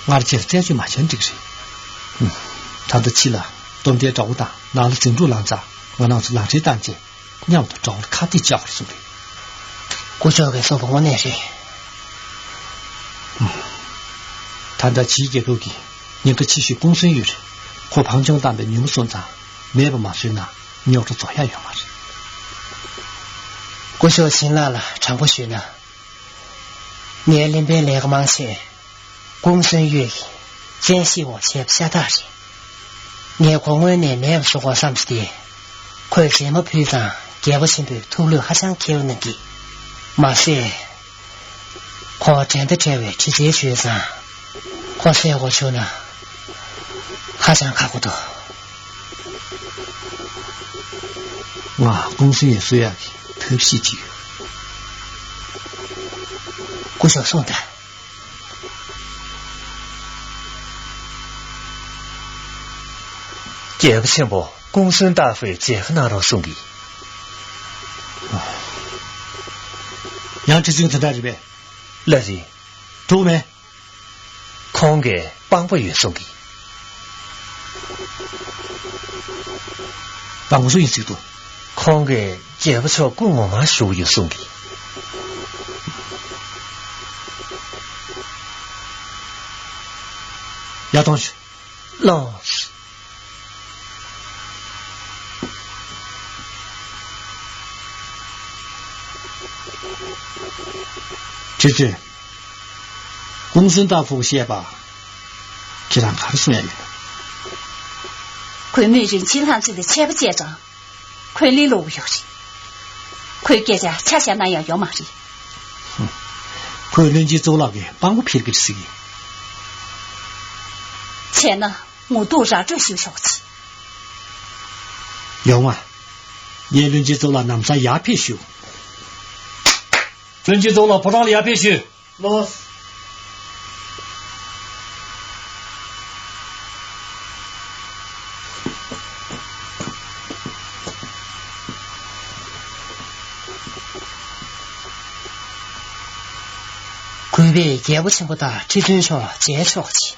སྔར་ཕྱིར་རྩད་གཅོད་མ་བྱས་ན་འགྲིག་རེད། ད་ལྟ་ཕྱི་ལ་སྟོབས་ལྡན་དགྲ་བོ་དང་ནང་ལ་ཟིང་འཁྲུག་ལངས་ཙང་ང་རང་ཚོ་ལག་འབྲེལ་བཏང་རྗེས་མཉམ་དུ་དགྲ་བོ་ལ་ཁ་གཏད་བཅག་དགོས་གསུངས་རེད། སྐུ་ཞབས་ཀྱིས་གསུངས་པ་དངོས་གནས་རེད། ད་ལྟ་ཕྱིའི་རྒྱལ་ཁབ་ཀྱི་ཉེན་ཁ་ཆེ་ཤོས་ཀུང་སུན་ཡུས་རེད། ཁོ་ཕམ་ཆུང་བཏང་བའི་ཉིན་མོ་སོང་ཙང་མེད་པ་མ་བཟོས་ན་རྙོག་དྲ་རྫོགས་ཡ་ཡོད་མ་རེད། སྐུ་ཞབས་ཞིན་ལགས་ལ་དྲང་པོ་ཞུས་ན། ངའི་ལེན་པའི་ལས་ཀ་མང་ཆེ་ཀུང་སུན་ཡུས་ཀྱི་བཙན་ཤེད་འོག་བྱས་པ་ཤ་སྟག་རེད། ངས་ཁོ་སྔོན་ནས་མེད་པ་བཟོ་དགོས་བསམ་སྟེ། ཁོས་མཛེས་མ་ཕུལ་ཙང་རྒྱལ་པོ་ཆེན་པོས་ཐུགས་ལུས་ཧ་ཅང་ཁེལ་གནང་གི། མ་ཟད། ཁོ་འགྲན་ཟླ་བྲལ་བའི་གྲི་རྩལ་ཤེས་ཙང་། ཁོ་བསད་དགོས་བྱུང་ན་ཧ་ཅང་ཁག་པོ་འདུག་ང་ཀུང་སུན་ཡུས་གསོད་ཡག་གི་ཐབས་ཤེས་ཅིག་ཡོད། སྐུ་ཞབས་གསུངས་དང་། རྒྱལ་པོ་ཆེན་པོ་ཀུང་སུན་ཏཱ་ཧྥུའི་མཇལ་ཁ་གནང་རོགས་གསུང་གི། ཡང་ཁྲི་བཙུན་དེ་འདྲ་རེད་པས། ལགས་རེད། འགྲོ་མེད། ཁོང་གིས་དཔང་པོ་ཡོད་གསུང་གི། དཔང་པོ་སུ་ཡིན་ཟེར་འདུག་ཁོང་གིས་རྒྱལ་པོ་མཆོག་སྐུ་ངོ་མ་ཞུ་གི་ཡོད་གསུང་གི། ཡར་ཐོངས་ཤིག་ལགས། ཁྲི་བཙུན། ཀུང་སུན་ཏཱ་ཧྥུ་བཤད་པ། ཁྱེད་རང་ག་རེ་གསུང་ཡ་ཡིན། ཁོས་མི་རིན་ཆེན་ལྷ་མཛེས་ལ་ཆད་པ་བཅད་ཙང་། ཁོས་ལས་སླ་པོ་ཡོད་རེད། ཁོས་སྐད་ཆ་ཆ་བཞག་ན་ཡང་ཡོད་མ་རེད། ཁོས་བློན་ཆེན་གཙུག་ལག་གི་དཔང་པོ་འཕེར་གྱི་རེད་ཟེར་གི། བྱས་ན་ངོ་ཐུག་ར་སྤྲོད་ཞུ་ཆོག་ཅིག་ཡོང་བ། ངས་བློན་ཆེན་གཙུག་ལག་ནམ་སང་ཡར་ཕེབས་ཞུ། བློན་ཆེན་གཙུག་ལག་ཕོ་བྲང་ལ་ཡར་ཕེབས་ཞུ། ལོས། གུས་པས་རྒྱལ་པོ་ཆེན་པོ་དང་ཁྲི་བཙུན་མཆོག་མཇལ་ཆོག་ཅིག་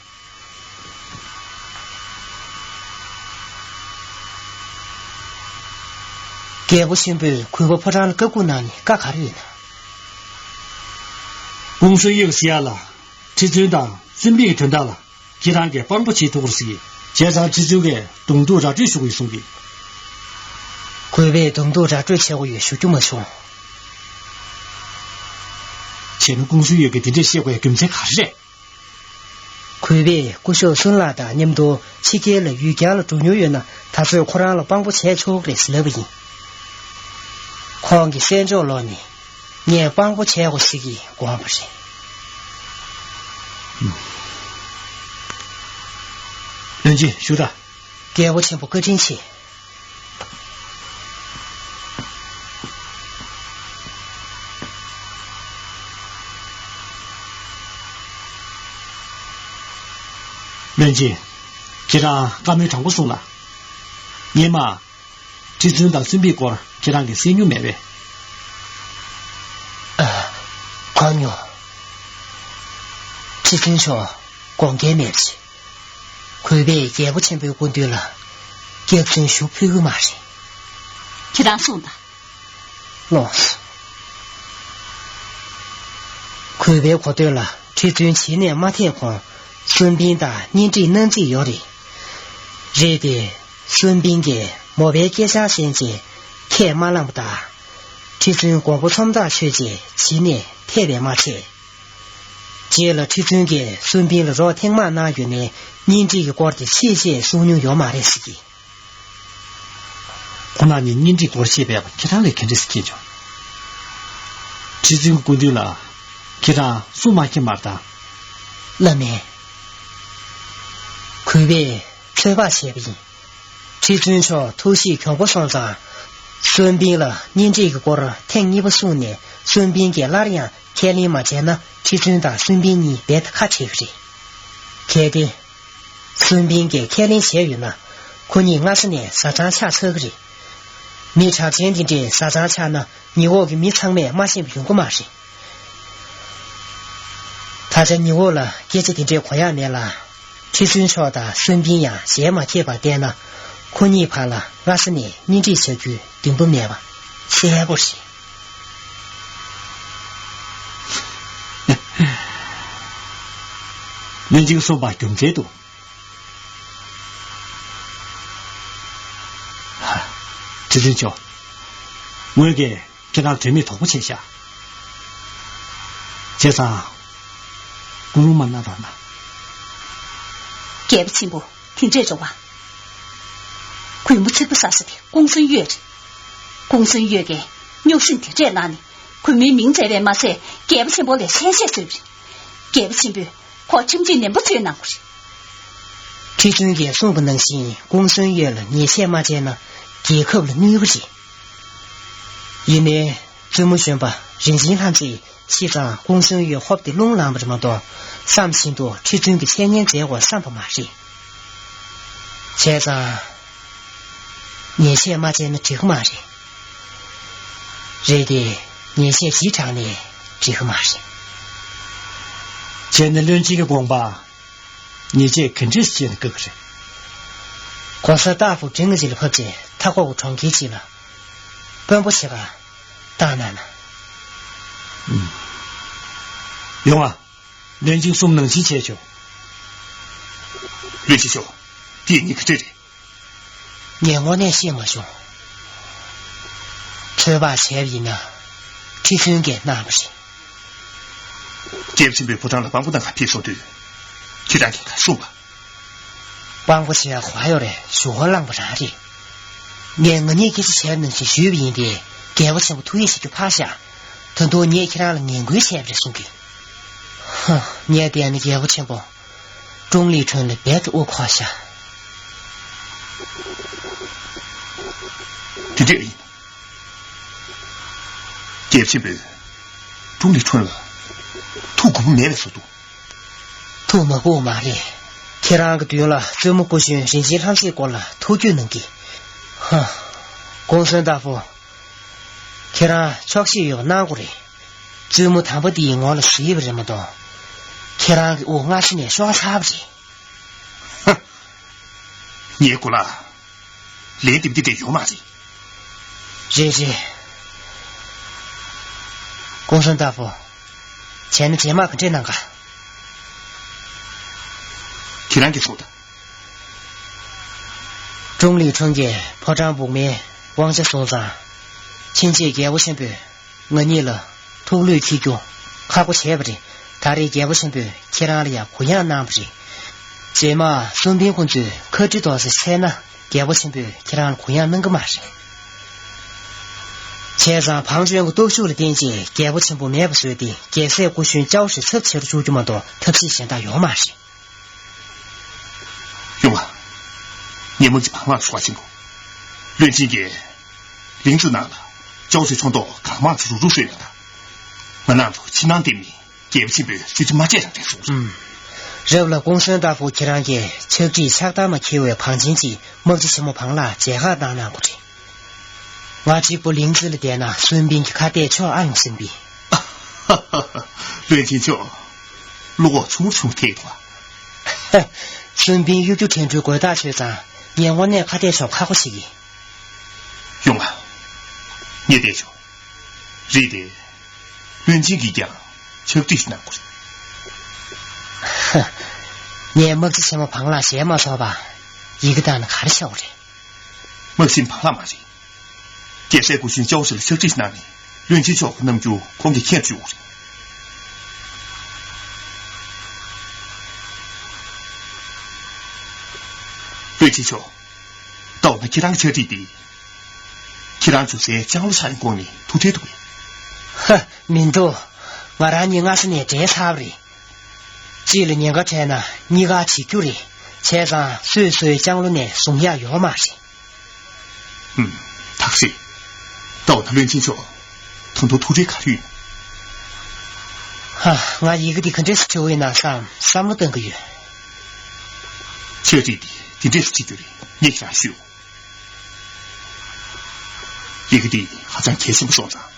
རྒྱལ་པོ་ཆེན་པོས་གུས་པ་ཕོ་བྲང་ལ་བཀའ་བསྒོ་གནང་ནས་བཀའ་ག་རེ་ཡོད་ན། ཀུང་སུན་ཡུས་ཟེར་ཡ་ལ་ཁྲི་བཙུན་དང་བཙུན་པའི་དོན་དག་ལ་ཁྱེད་རང་གིས་དཔང་པོ་བྱེད་ཐུབ་པར་གཟིགས། བྱས་ཙང་ཁྲི་བཙུན་གྱིས་གདོང་ཐུག་ར་སྤྲོད་ཞུ་དགོས་གསུང་གི། གུས་པས་གདོང་ཐུག་ར་སྤྲོད་བྱེད་དགོས་ཡོད་ཞུ་རྒྱུ་མ་བྱུང་། བྱས་ན་ཀུང་སུན་ཡུས་ཀྱིས་དེ་འདྲས་བཤད་དགོས་ཡ་རྒྱུ་མཚན་ག་རེ་རེད། གུས་པས་སྐུ་ཞབས་སུན་ལགས་དང་མཉམ་དུ་ཕྱི་རྒྱལ་ལ་ཡུལ་གྱར་ལ་འགྲོ་མྱོང་ཡོད་ན་ད་ཚོད་ཁོ་རང་ལ་དཔང་པོ་བྱས་ཆོག་གི་རེད་ཟེར་ལབ་པ་ཡིན། ཁོང་གིས་གསན་འཇོག་ལོག་ནས་ངས་དཔང་པོ་བྱས་དགོས་ཟེར་གྱི་དགོངས་པ་རེད། བློན་ཆེན་བཞུགས་དང་། རྒྱལ་པོ་ཆེན་པོ་བཀའ་དྲིན་ཆེ། བློན་ཆེན། ཁྱེད་རང་བཀའ་མོལ་དྲང་པོ་གསུངས་ལ། སྔོན་མ། ཁྲི་བཙུན་དང་བཙུན་པའི་སྐོར་ཁྱེད་རང་གིས་གསན་མྱོང་མེད་པས། ཨ། གོ་མྱོང་། ཁྲི་བཙུན་མཆོག་དགོངས་འགལ་མེད་པ་བྱས། གུས་པས་རྒྱལ་པོ་ཆེན་པོའི་སྐུ་མདུན་ལ་སྐྱག་རྫུན་ཞུ་ཕོད་ཀྱི་མ་རེད། ཁྱེད་རང་གསུངས་དང་། ལགས། གུས་པའི་གོ་ཐོས་ལ་ཁྲི་བཙུན་ཕྱི་ནས་མ་ཐད་གོང་སུན་པིན་དང་གཉེན་སྒྲིག་གནང་རྩིས་ཡོད་རེད། རེད་དེ། སུན་པིན་གྱིས་མོ་པའི་སྐད་ཆ་གསན་རྗེས་ཁས་མ་བླངས་པ་དང་། ཁྲི་བཙུན་དགོངས་པ་ཚོམ་ཐག་ཆོད་རྗེས་ཕྱི་ནས་ཐད་པས་མ་ཚད། རྗེས་ལ་ཁྲི་བཙུན་གྱིས་སུན་པིན་ལ་རོགས་ཐེངས་མང་གནང་ཡོད་ནའི་གཉེན་སྒྲིག་གི་སྐོར་དེ་ཕྱིས་བཤད་གསུང་མྱོང་ཡོད་མ་རེད་ཟེར་གྱི། ཁོ་ན་ནི་གཉེན་སྒྲིག་སྐོར་བཤད་པའི་ཁྱེད་རང་ལས་ག་འདྲས་སྐྱེས་བྱུང་། ཁྲི་བཙུན་གྱི་སྐུ་མདུན་ལ་ཁྱེད་རང་གསུང་མ་མཁྱེན་པར་དང་། བླ་མས། གུས་པས་ཚོད་དཔག་བྱས་པ་ཡིན། ཁྲི་བཙུན་མཆོག་ཐུགས་གཤིས་གྱོང་པོ་སོང་ཙང་། སུན་པིན་ལ་གཉེན་སྒྲིག་གི་སྐོར་ཐེངས་གཉིས་པ་གསུངས་ནས་སུན་པིན་གྱིས་སླར་ཡང་ཁས་ལེན་མ་བྱས་ན་ཁྲི་བཙུན་དང་སུན་པིན་གཉིས་རྦད་དེ་ཁ་བྲལ་གྱི་རེད། གལ་ཏེ། སུན་པིན་གྱིས་ཁས་ལེན་བྱས་ཡོད་ན། ཁོ་གཉིས་སྔ་ས་ནས་བཟའ་ཚང་ཆགས་ཚར་གྱི་རེད། མི་གྲགས་ཅན་འདི་འདྲས་བཟའ་ཚང་ཆགས་ན་ཉི་འོག་གི་མི་ཚང་མས་མ་ཤེས་པ་ཡོང་གི་མ་རེད། ད་ཆ་ཉི་འོག་ལ་སྐད་ཆ་དེ་འདྲས་གོ་ཡག་མེད་ལ། ཁྲི་བཙུན་མཆོག་དང་སུན་པིན་ཡང་ཞལ་མ་མཁས་པར་བལྟས་ན། ཁོ་གཉིས་བར་ལ་སྔ་ས་ནས་གཉེན་སྒྲིག་བྱ་རྒྱུའི་འདུན་པ་མེད་པ་གསལ་པོ་རེད། བློན་ཆེན་གསུངས་པ་རྒྱུ་མཚན་འདུག། ཁྲི་བཙུན་མཆོག། ངོས་ཀྱིས་ཁྱེད་རང་དོན་མེད་དོགས་པ་བྱས་ཤག། བྱས་ཙང་། སྐུ་རུང་མ་གནང་རོགས་གནང་། རྒྱལ་པོ་ཆེན་པོ། དེ་འདྲས་འགྲོ་བ། གུས་མོ་ཚིག་པ་ཟ་ས་དེ་ཀུང་སུན་གཡོད་རེད། ཀུང་སུན་གཡོད་ཀྱིས་རྙོག་ཟིང་དེ་འདྲས་གནང་ནས་གུས་མོའི་མིང་བརྗེ་བས་མ་ཚད་རྒྱལ་པོ་ཆེན་པོ་ལ་ཤན་ཤེད་བཟོས་པ་རེད། རྒྱལ་པོ་ཆེན་པོས་ཁོ་ཁྲིམས་གཅོད་ནན་པོ་བྱོས་གནང་དགོས་རེད། ཁྲི་བཙུན་གྱིས་གསུངས་པ་ནང་བཞིན་ཀུང་སུན་གཡོད་ལ་ཉེས་ཆད་མ་བཅད་ན་རྒྱལ་ཁབ་ལ་གནོད་པ་རེད། ཡིན་ནའི། བཙུན་མོ་གཞོན་པ་རིན་ཆེན་ལྷ་མཛེས་ཤི་ཙང་ཀུང་སུན་གཡོད་ཧོབ་སྟེ་རླུང་ལངས་པ་རེད་མ་གཏོགས་བསམ་བཞིན་དུ་ཁྲི་བཙུན་གྱི་འཆད་ཉན་མཛད་དགོས་བསམ་པ་མ་རེད། བྱས་ཙང་། ཉེས་ཆད་མ་བཅད་ན་འགྲིག་གི་མ་རེད། རེད་དེ། ཉེས་ཆད་ཞིག་དྲག་ནས་འགྲིག་གི་མ་རེད། བྱས་ན་བློན་ཆེན་གྱི་དགོངས་པ། ཉེས་ཆད་ག་འདྲས་བཅད་ན་དགའ་གི་རེད། གོང་ས་རྟག་བུ་འབྲིང་གི་རྗེས་ལ་ཕབ་རྗེས་མཐའ་འཁོབ་ཀྱི་གྲོང་ཁྱེར་ཅིག་ལ། དཔོན་པོ་བྱེད་ག་བཏང་གནང་ན། ཡོང་ང་། བློན་ཆེན་གསུངས་ནང་བཞིན་བྱས་ཆོག། བློན་ཆེན་མཆོག། དེ་ཡིན་གྱི་རེད། ངས་དངོས་གནས་ཤེས་མ་བྱུང་། ཚོད་དཔག་བྱས་པ་ཡིན་ན། ཁྲི་བཙུན་གྱིས་གནང་བ་རེད། རྒྱལ་པོ་ཆེན་པོས་ཕོ་བྲང་ལ་དབང་པོ་གནང་ག་ཕེབས་སོང་དུས། ཁྱེད་རང་གིས་ག་གསུངས་པ། དབང་པོ་བྱེད་ཡག་གོ་ཡོད་རེད། ཞུ་བ་བླངས་པ་རང་རེད། ངས་ང་གཉིས་སྐད་ཆ་བྱས་ནང་བཞིན་ཞུས་པ་ཡིན་ཏེ། རྒྱལ་པོ་ཆེན་པོ་ཐུགས་ཡིད་ཆེས་རྒྱུ་ཕར་བཞག། ད་དུང་ངས་ཁྱེད་རང་ལ་ངན་སྐུལ་བྱས་པ་རེད་གསུང་གི། ཧ། ངས་བལྟས་ན་རྒྱལ་པོ་ཆེན་པོ། ཀྲུང་ལི་ཁྲུན་ལ་རྦད་དེ་དབུ་འཁོར་ཤག། དེ་འདྲས་ཡིན། རྒྱལ་པོ་ཆེན་པོས་ཀྲུང་ལི་ཁྲུན་ལ་ཐུགས་མགུ་པོ་མེད་པའི་བཟོ་འདུག། ཐུགས་མ་མགུ་མ་རེད། ཁྱེད་རང་གི་མདུན་ལ་བཙུན་མོ་སྐུ་གཞོན་རིན་ཆེན་ལྷ་མཛེས་སྐོར་ལ་ཐུགས་རྒྱུས་གནང་གི། ཧ། ཀུང་སུན་ཏཱ་ཧྥུ། ཁྱེད་རང་ཆོག་ཤེས་ཡོད་པ་གནང་དགོས་རེད། བཙུན་མོ་དམ་པ་འདིའི་ངོ་ལ་གཟིགས་པ་རེད་མ་གཏོགས། ཁྱེད་རང་གི་དབུ་སྔ་ཕྱི་ནས་ཤོར་ཚར་བ་རེད། ཧ། ངའི་མགོ་ལ། ལན་འདེབས་འདི་འདྲས་ཡོད་མ་རེད། རེད་རེད། ཀུང་སུན་ཏཱ་ཧྥུ། བྱས་ན་རྗེས་མ་ག་འདྲས་གནང་ག། ཁྱེད་རང་གིས་གསུངས་དང་། ཀྲུང་ལི་ཁྲུན་གྱིས་ཕོ་བྲང་སྦུག་མའི་དབང་ཆ་བཟུང་ཙང་། ཕྱིན་ཆད་རྒྱལ་པོ་ཆེན་པོས། ང་གཉིས་ལ་ཐུགས་ལུས་འཁྱེར་རྒྱུ་ཁག་པོ་བྱས་པ་རེད། ད་རེས་རྒྱལ་པོ་ཆེན་པོས་ཁྱེད་རང་ལ་ཡང་གུ་ཡངས་གནང་བ་རེད། རྗེས་མ་སུན་པིན་ཁོང་ཚོས་ཁ་དཀྲི་འདུག་ཟེར་བཤད་ན་རྒྱལ་པོ་ཆེན་པོས་ཁྱེད་རང་ལ་གུ་ཡངས་གནང་གི་མ་རེད། བྱས་ཙང་བང་ཅོན་གྱི་སྟོབས་ཤུགས་ལ་བརྟེན་བྱས་རྒྱལ་པོ་ཆེན་པོ་མེད་པ་བཟོས་ཏེ་རྒྱལ་སྲས་སྐུ་གཞོན་ཅའོ་ཧྲི་ཚབས་ཆེ་རུ་བཅུག་རྒྱུ་མ་གཏོགས་ཐབས་ཤེས་གཞན་དག་ཡོད་མ་རེད། ཡོང་ང་། ངས་དམག་སྤྱི་བང་ལགས་སུ་བ་ཆེན་པོ། བློན་ཆེན་གྱིས། ལིང་ཙི་ནང་ལ་ཅའོ་ཧྲི་ཚོགས་གཏོགས་གང་མང་ཞིག་རུག་རུག་བཟོས་ཡོད་ད། ང་རང་ཚོ་ཕྱི་ནང་བསྟེན་ནས་རྒྱལ་པོ་ཆེན་པོའི་གཟི་བརྗིད་མ་བརྗེད་རང་རེད་གསུངས་སོང་། ཨུམ། རབ་ལ་ཀུང་སུན་ཏཱ་ཧྥུ་ཁྱེད་རང་གིས་ཕྱག་བྲིས་ཕྱག་བསྟར་མ་འཁྱེར་བའི་བང་ཆེན་གཅིག་དམག་སྤྱི་ཆེན་མོ་བང་ལགས་མཇལ་ཁ་བཏང་གནང་དགོས་རེད། ང་གཅིག་པུ་ལིང་ཙི་ལ་བསྡད་ན་སུན་པིན་གྱི་ཁ་གཏད་ཕྱོགས་ཨ་ཡོང་སུན་པིན། བློན་ཆེན་མཆོག། བློ་ཁོག་ཆུང་ཆུང་ཐེབས་འདུག་ཨ། སུན་པིན་གཡོ་སྒྱུ་དྲན་འཕྲུལ་དགོས་ཐག་ཆོད་ཙང་ངས་དངོས་གནས་ཁ་གཏད་ཕྱོགས་ཁག་པོ་ཞིག་ཡིན། ཡོང་ང་། ངས་བལྟས་ཆོག། རེད་དེ། བློན་ཆེན་གྱིས་ཀྱང་ཕྱག་བྲིས་ཤིག་གནང་དགོས་རེད། ཧ། ངས་དམག་སྤྱི་ཆེན་མོ་བང་ལགས་ཞལ་མ་ཚོགས་པ། ཡི་གེ་བཏང་ན་ག་རེ་ཆགས་པ་རེད། དམག་སྤྱི་བང་ལགས་མ་རེད། རྒྱལ་སྲས་སྐུ་གཞོན་ཅའོ་ཧྲི་ལ་ཕྱག་བྲིས་གནང་ནས་བློན་ཆེན་མཆོག་གི་རྣམ་འགྱུར་ཁོང་གིས་མཁྱེན་བཅུག་རེད། བློན་ཆེན་མཆོག། ད་འོ་ན་ཁྱེད་རང་གི་ཕྱག་བྲིས་འདི། ཁྱེད་རང་འཇུ་སའི་ལྕང་ལོ་ཆགས་ཡིན་དགོངས་ནས་ཐུགས་ཁྲལ་འདུག་གས། ཧ། མི་འདུག། ང་རང་གཉིས་སྔ་ས་ནས་འབྲེལ་ཚར་བ་རེད། གཅིག་ལ་ཉེན་ཁ་འཕྲད་ན་གཉིས་ཀ་བྱེད་རྒྱུ་རེད། བྱས་ཙང་སོས་སོའི་ལྕང་ལོ་ནས་བཟུང་ཡག་ཡོད་མ་རེད། ཧུམ། ཐག་ཆོད། ད་འོ་ན་བློན་ཆེན་མཆོག། ད་དུང་ཐུགས་ཁྲལ་ག་རེ་ཡོད། ཧ། ང་ཡི་གེ་འདི་ག་འདྲས་སེ་བྲིས་པ་ཡིན་ན་བསམ་བསམ་བློ་གཏང་གི་ཡོད། ཕྱག་བྲིས་འདི་འདི་འདྲས་སེ་བྲིས་རྒྱུ་རེད། ངས་ཁྱེད་རང་ཞུ། ཡི་གེ་འདི་ཧ་ཅང་གལ་ཆེན་པོ་སོང་ཙང་།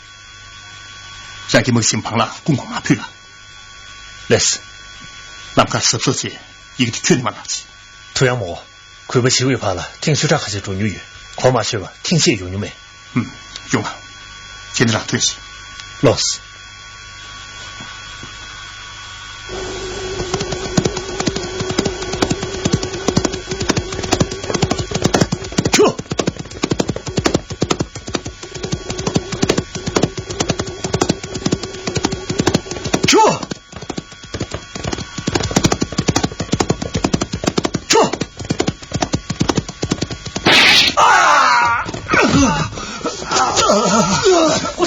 རང་གི་དམག་ཆེན་བང་ལགས་སྐུ་ངོ་མ་ཕུད་ལ། ལགས་སོ། ལམ་ཁར་གཟབ་གཟབ་བྱས། ཡི་གེ་འདི་ཁྱོན་ནས་མ་གནང་རྗེས། ཐུ་ཡང་མོ། གུས་པ་བྱེད་པའི་བར་ལ་ཐེངས་བཅུ་ཕྲག་ཁ་ཤས་འགྲོ་མྱོང་ཡོད། གོ་མ་ཆོད་པ་ཐེངས་ཤིག་ཡོང་མྱོང་མེད། ཧུམ། ཡོང་ང་། ཁྱེད་ནི་རང་ཐོས་ཤིག། ལོས།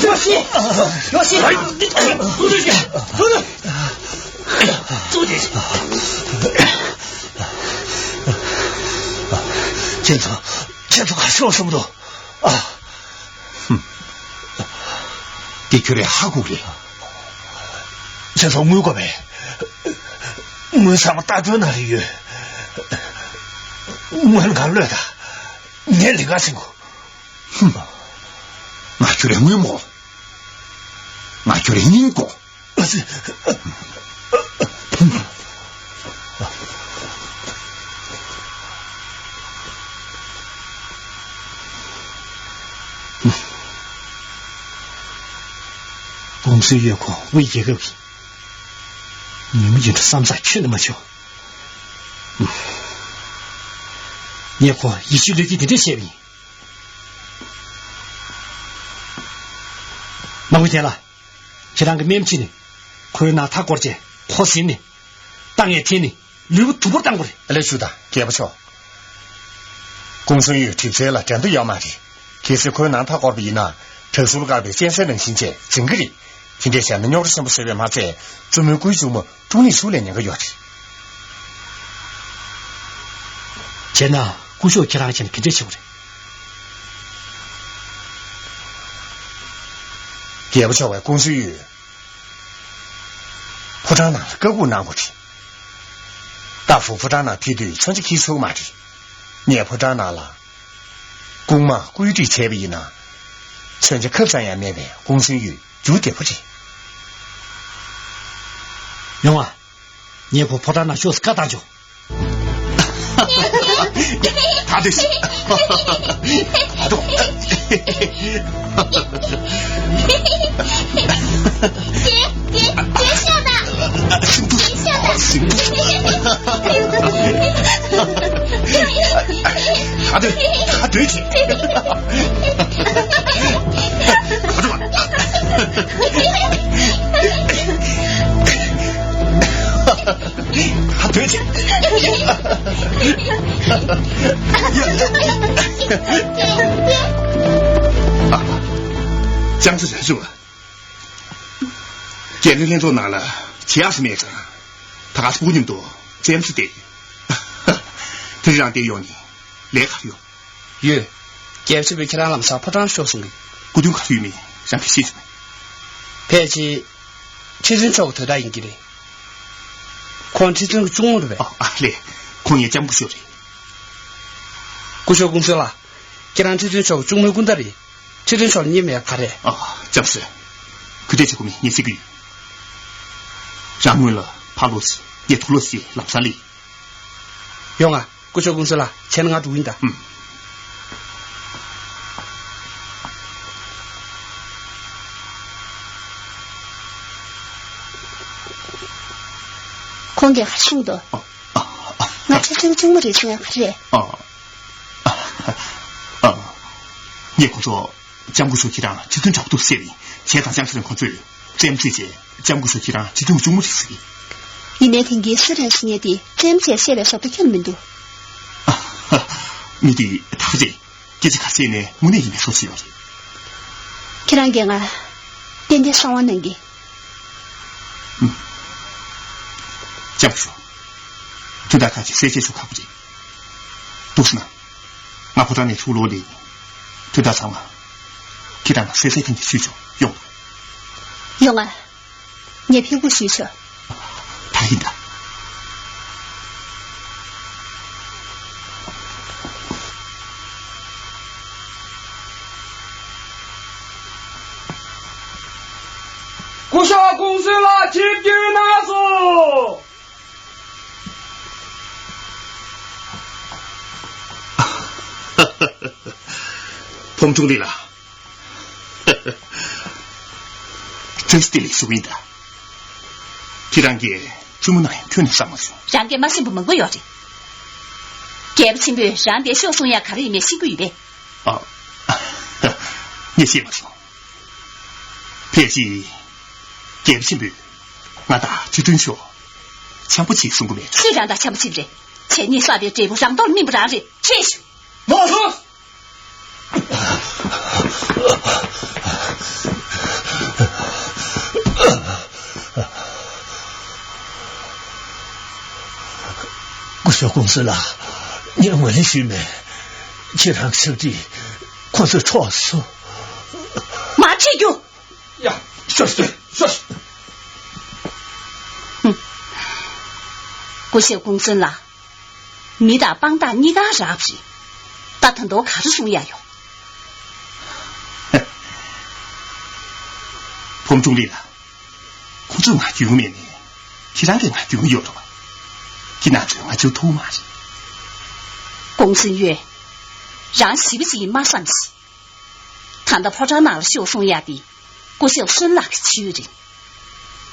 ཡོ་ཤི། ཡོ་ཤི། ཡོ་ཤི། ཁྱེད་ཚོ། ཁྱེད་ཚོ་ག་ཤོག་སོང་འདུག་ཨ། ཧུམ། དེ་ཁྱོད་རས་ཧ་གོ་གི། ཁྱེད་ཚོ་ངུ་དགོས་པས། ངུ་ས་མ་ལྟ་སྤྲོ་ན་རེ་ཡོད། ངུ་ལ་ག་ལོས་ད། ངས་ལས་ཀ་བྱེད་དགོས། ཧུམ། ང་ཁྱོད་རས་ངུ་མོ། ང་ཁྱོད་རས་སྙིང་གོ། ཀུང་སུན་ཡོད་ཁོ་དབུས་རྒྱལ་ཁབ་ཀྱི་ཉིན་མོ་ཡིན་འགྲོ་བསམ་ས་ཁྱོན་ནས་མ་བྱུང་། ངས་ཁོ་ཡིད་ཆེས་བློས་འགེལ་འདི་འདྲས་བྱས་པ་ཡིན། མང་པོ་དེ་ལ། ཁྱེད་རང་གི་སྨན་ཕྱི་ནས་ཁོའི་ནང་མཐའ་བསྐོར་བྱས་ཁོ་ཟིན་ནས་ཏང་ངས་འཐེན་ནས་ལུས་པོ་དུམ་བུར་བཏང་དགོས་རེད། ལས་ཞུ་དང་རྒྱལ་པོ་མཆོག་ཀུང་སུན་ཡུས་གྲིབ་ཚལ་ལ་འགྲན་བསྡུར་ཡོད་མ་རེད། གལ་སྲིད་ཁོའི་ནང་མཐའ་བསྐོར་བ་ཡིན་ན་དྲག་ཤུལ་བཀག་པའི་གཅན་གཟན་ནང་བཞིན་བྱས་འཛིང་གི་རེད། དེ་འདྲས་བྱས་ན་རྙོག་དྲ་ཆེན་པོ་བཟོས་པས་མ་ཚད་བཙུན་མོའི་སྐུའི་གཅུང་མོ་ཀྲུང་ལི་ཧྲུའུ་ལས་ཉེན་ཁ་ཡོད་རེད། བྱས་ན་སྐུ་ཞབས་ཁྱེད་རང་བྱས་ན་ག་འདྲས་བྱེད་དགོས་རེད། རྒྱལ་པོ་མཆོག་བས་ཀུང་སུན་ཡུས་ཕོ་བྲང་ནང་ལ་བཀའ་འགུག་གནང་དགོས་རེད། ཏཱ་ཧྥུ་ཕོ་བྲང་ནང་ཕེབས་དུས་མཚོན་ཆ་འཁྱེར་ཚུགས་མ་རེད། ངས་ཕོ་བྲང་ནང་ལ་སྐུ་དམག་བཀོད་སྒྲིག་བྱས་པ་ཡིན་ན། མཚོན་ཆ་ཁབ་ཙམ་ཡང་མེད་པའི་ཀུང་སུན་ཡུས་རྒྱུགས་བདེ་པོ་རེད། ཡོང་ཨ། ངས་ཁོ་ཕོ་བྲང་ནང་ཤོག་ཟེར་བཀའ་བཏང་ཆོག་ད་དུས། ད་དུས། ད་དུས། ད་དུས། ཨ། ཅང་ཙེ་རེད་ཟེར་བ། རྒྱལ་བློན་ལྷན་ཚོགས་ནང་ལ་བྱེད་ཡག་ཞིག་མེད་ཙང་། ད་ག་སྤུ་གུ་མཉམ་དུ་རྩེད་མོ་རྩེ་བསྡད། དེ་རིང་རང་བསྡད་ཡོང་ནི་ལས་ཀ་ཡོད། ཡོད། རྒྱལ་པོ་ཆེན་པོས་ཁྱེད་རང་ལམ་སང་ཕོ་བྲང་ཤོག་གསུང་གི། སྐུ་མདུན་ག་རེ་ཡོད་མེད་རང་གིས་ཤེས་བྱུང་། ཕལ་ཆེར། ཁྲི་བཙུན་མཆོག་གི་དོ་བདག་ཡིན་གྱི་རེད། ཁོང་ཁྲི་བཙུན་གྱི་གཅུང་མོ་རེད་པས། ཨ་ཨ་ལས། ཁོང་ངའི་ལྕམ་སྐུ་ཞབས་རེད། སྐུ་ཞབས་ཀུང་སུན་ལགས། ཁྱེད་རང་ཁྲི་བཙུན་མཆོག་གི་གཅུང་མོའི་སྐུ་ཟླ་རེད། ཁྲི་བཙུན་མཆོག་ལ་གཉིས་མེད་ག་རེད། ཨ། ལྕམ་སྲས། གུས་འདུད་བྱེད་དགོས་མིན་ངས་ཤེས་ཀྱི་ཡོད། རང་སྔོན་ལ་ཕར་ལོག་ཅིག་ངས་དུར་ལོག་ཅིག་ལམ་སང་སླེབས། ཡོང་ང་། སྐུ་ཞབས་ཀུང་སུན་ལགས། བྱས་ན་ང་འགྲོ་གི་ཡིན་ད། ཨུམ། ཁོང་གིས་ག་རེ་གསུངས་འདུག་ཨ། ཨ། ང་ཁྲི་བཙུན་གཅུང་མོ་རེད་ཟེར་ཡག་ག་རེ་རེད། ཨ། ཨ། ཨ། ངས་ཁོ་ཚོ་ལྕམ་སྐུ་ཞབས་ཁྱེད་རང་ཁྲི་བཙུན་དྲག་པོ་འདུག་ཟེར་བས། བྱས་ཙང་ལྕམ་སྲས་ཁོ་ཚོས་རྩེད་མོ་རྩེས་བྱས་ལྕམ་སྐུ་ཞབས་ཁྱེད་རང་ཁྲི་བཙུན་གྱི་གཅུང་མོ་རེད་ཟེར་གི། ཡིན་ནའི་དེང་གི་སུ་རེད་ཟེར་མཁན་དེ་རྩེད་མོ་རྩེས་བཤད་པའི་བཟོ་ལྟ་ཁྱོན་ནས་མི་འདུག་ཨ། མི་དེ་ད་ག་རེད། སྐད་ཆ་ག་ཚད་ནས་དངོས་གནས་ཡིན་པའི་བཟོ་བྱས་ཡོད་རེད། ཁྱེད་རང་གིས་ང་ཏན་ཏན་གསང་བ་གནང་གི། ཨུམ། ལྕམ་སྐུ་ཞབས། དོན་དག་ཁག་ཅིག་གསལ་བཤད་ཞུ་ཁག་པོ་རེད། འདུག་སེ་གནང་། ང་ཕོ་བྲང་ནས་ཚུར་ལོག་ལེ་ཡིན། དོན་དག་ཚང་མ་ཁྱེད་རང་ལ་གསལ་གསལ་ཐིང་ཐིང་ཞུས་ཆོག་ཡོང་། ཡོང་ང་། ངས་ཕེབས་སྒུག་ཞུས་ཆོག་ད་ཡིན་ད། སྐུ་ཞབས་ཀུང་སུན་ལགས་ཆིབས་བསྒྱུར་གནང་སོང་། ཕོམ་ཁྲུང་ལི་ལགས། བཀྲ་ཤིས་བདེ་ལེགས་ཞུ་གི་ཡིན་ད། ཁྱེད་རང་གིས་བཙུན་མོ་གནང་ཡག་ཁྱོན་ནས་བསམ་མ་བྱུང་། རང་གིས་མ་ཤེས་པ་མང་པོ་ཡོད་རེད། རྒྱལ་པོ་ཆེན་པོས་རང་འདིར་ཤོག་གསུང་ཡག་ག་རེ་ཡིན་མིན་ཤེས་ཀྱི་ཡོད་པས། ཨ། ངས་ཤེས་མ་སོང་། ཕལ་ཆེར་རྒྱལ་པོ་ཆེན་པོས་ང་དང་ཁྲི་བཙུན་མཆོག་འཆམ་པོ་བྱེད་གསུང་གི་མེད་བྱུང་། སུས་རང་དང་འཆམ་པོ་བྱེད་པ་རེད། ཁྱེད་གཉིས་བསགས་པའི་འབྲས་བུ་རང་དོར་སྨིན་པ་རང་རེད། ཤེས་ཤོག་ལགས་སོ། ཞའོ་ཀུང་སུན་ལགས། ངས་ངོས་ལེན་ཞུས་མེད། ཁྱེད་རང་གི་ཕྱག་བྲིས་ཁོ་ཚོས་འཕྲོག་སོང་། མ་བྲིས་རྒྱུ། ཡ། ཤོག་ཤོག་ཤོག་ཧུམ། སྐུ་ཞབས་ཀུང་སུན་ལགས། མི་དང་དཔང་རྟགས་གཉིས་ཀ་རག་པ་རེད། ད་ད་དུང་ག་རེ་གསུང་ཡ་ཡོད། ཕོམ་ཀྲུང་ལི་ལགས། ཁོ་ཚོས་ང་སྐྱོན་མེད་ནས། ཁྱེད་རང་གིས་ང་སྐྱོན་ཡོད་རེད་པ། ཁྱེད་རང་ཚོས་ང་ཚོའི་ཐུགས་མ་རེད། ཀུང་སུན་ཡོན། རང་ཞི་བ་ཅིག་ཡིན་མ་བསམ་ཞིག་ད་ལྟ་ཕོ་བྲང་ནང་ལ་ཤོག་གསུང་ཡ་དེ། སྐུ་ཞབས་སུན་ལགས་ཀྱི་ཇུས་རེད།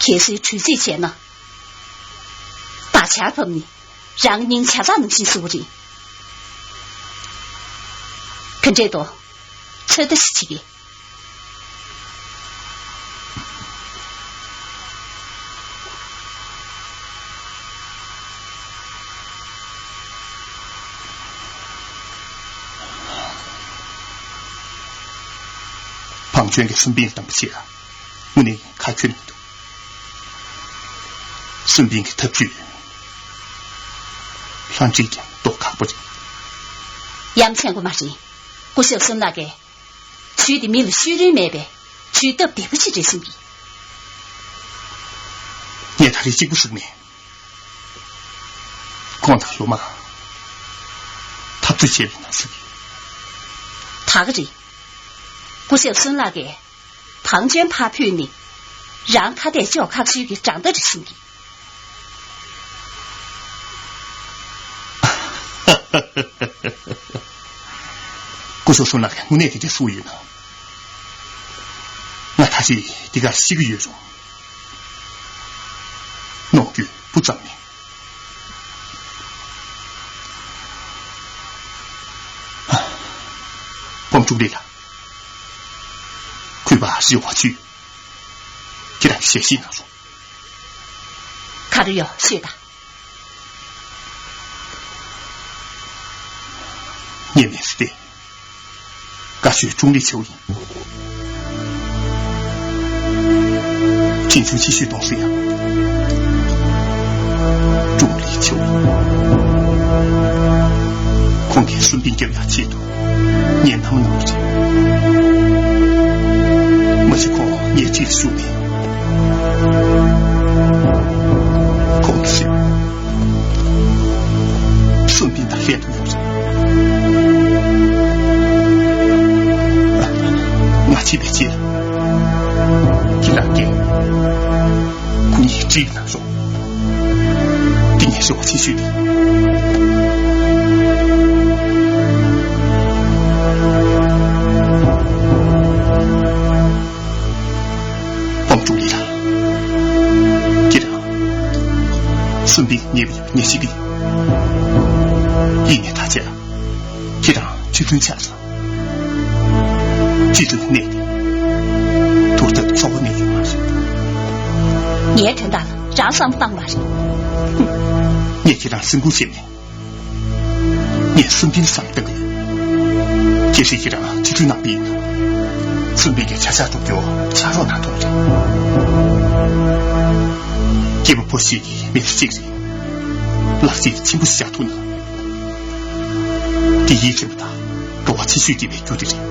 གལ་སྲིད་གྲོས་རྩིས་བྱས་ན། བརྡ་ཆད་ཕབ་ནས་རང་སྙིང་ཇ་ཚགས་ནང་བཞིན་བཟོ་གི་རེད། ག་འདྲས་འདུག་ཚོད་ལྟ་ཞིག་བྱེད་ཀྱི། ཕང་ཆེན་གྱིས་སུན་པིན་བཏང་པ་བྱས། དངོས་གནས་ཁ་ཁྱོན་མི་འདུག་སུན་པིན་གྱི་ཐབས་ཇུས། ལྷ་འདྲེས་ཀྱང་རྟོགས་ཁག་པོ་རེད། ཡ་མཚན་དགོས་མ་རེད། སྐུ་ཞབས་སུན་ལགས་ཀྱིས། ཇུས་འདི་མི་ལ་ཤོད་རིན་མེད་པའི་ཇུས་སྟབས་བདེ་པོ་ཞིག་རེད་བསམ་གྱི། ངས་ད་རེས་གཅིག་པུ་ཟེར་མེད། ཁོང་དང་སློབ་མ་འཐབ་རྩོད་བྱས་པའི་ནང་ཟེར་གྱི། ད་ག་རེད། སྐུ་ཞབས་སུན་ལགས་ཀྱིས་བང་ཅོན་ཕར་ཕུད་ནས་རང་ཁ་གཏད་གཅོག་ཁག་ཤོས་ཀྱི་འགྲམ་ལྟ་རེད་བསམ་གྱི། སྐུ་ཞབས་སུན་ལགས་ཀྱིས་དངོས་གནས་དེ་འདྲ་གསུངས་ཡོད་ན། ང་ད་ཅི་འདི་གར་ཤི་གི་ཡོད་རུང་། གནོང་རྒྱུ་སྤུ་ཙམ་མེད། ཕོམ་ཀྲུང་ལི་ལགས། གུས་པ་རི་བ་ཆུ། ཁྱེད་རང་ཞལ་བཞེས་གནང་རོགས། ག་རེ་ཡོད་ཤོད་དང་། ངས་མེད་སྟེ། བཀའ་ཤོད་ཀྲུང་ལི་ཆའོ་ཡིན། ཅིན་ཆུང་ཆེ་ཤོས་གཏོང་སྲིད་ཡ། ཀྲུང་ལི་ཆའོ་ཡིན། ཁོང་གིས་སུན་པིན་རྒྱབ་ཡག་ཆེད་དུ་ངའི་མནའ་མ་གནང་བ་རེད། མ་གཞི་ཁོང་ངའི་འཁྲིས་སུ་བཞུགས་ནས། ཁོང་གིས་བཤད། སུན་པིན་དང་ལྷན་དུ་ཡོང་རེད། ང་ཕྱིན་པའི་རྗེས་ལ། ཁྱེད་རང་གིས་ཁོ་གཉིས་འཁྲིད་གནང་རོགས། འདི་ངས་རེ་བ་ཆེ་ཤོས་རེད། ཕོམ་ཀྲུང་ལི་ལགས། ཁྱེད་རང་སུན་པིན་ཉེ་བའི་ཉེ་ཞིག་གི། ཡིན་ནའི་ད་ཆ་ཁྱེད་རང་ཆུ་ཐུན་ཆགས་སོང་། ཆུ་ཐུན་གནས་ཏེ་ཐུགས་ཐབས་འཚོ་བ་གནས་ཡོད་མ་རེད། ངའི་དོན་དག་ལ་རང་བསམ་བཏང་མ་རེད། ངས་ཁྱེད་རང་སེམས་ཁུར་བྱས་མེད། ངས་སུན་པིན་བསམ་བཏང་གི་ཡོད། གལ་སྲིད་ཁྱེད་རང་ཆུ་ཐུན་ནང་པ་ཡིན་ན། སུན་པིན་གྱི་ཆ་ཆག་སྒྲུབ་རྒྱུར་ཕྱག་རོགས་གནང་ཐུབ་རེད། སྐྱེས་པ་ཕོ་ཞིག་གི་མི་ཚེ་གཅིག་རེད། ལག་རྗེས་ཆེན་པོ་ཞིག་བཞག་ཐུབ་ན། དེ་ཡིད་ཚིམ་པ་དང་དགའ་བ་ཆེ་ཤོས་སྐྱེས་པའི་རྒྱུ་དེ་རེད།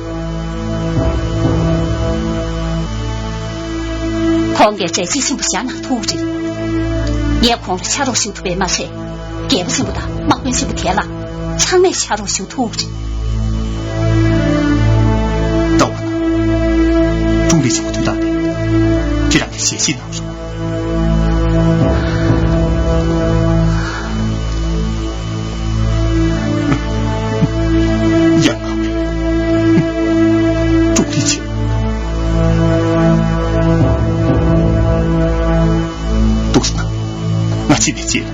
ཁོང་གིས་མཛད་རྗེས་ཆེན་པོ་བཞག་གནང་ཐུབ་རེད། ངས་ཁོང་ལ་ཕྱག་རོགས་ཞུ་ཐུབ་པས་མ་ཚད། རྒྱལ་པོ་ཆེན་པོ་དང་དམག་དཔོན་ཆེན་པོ་དེ་ལ་ཚང་མས་ཕྱག་རོགས་ཞུ་ཐུབ་རེད། ལྟ་བ་ན། ཀྲུང་ལི་ཆེན་པོ་དོན་དག་རེད། ཁྱེད་རང་གིས་ཞལ་བཞེས་གནང་རོགས། ཡང་ང་། ཀྲུང་ལི་ཆེན། འདུག་སེ་ན། ང་ཕྱིན་པའི་རྗེས།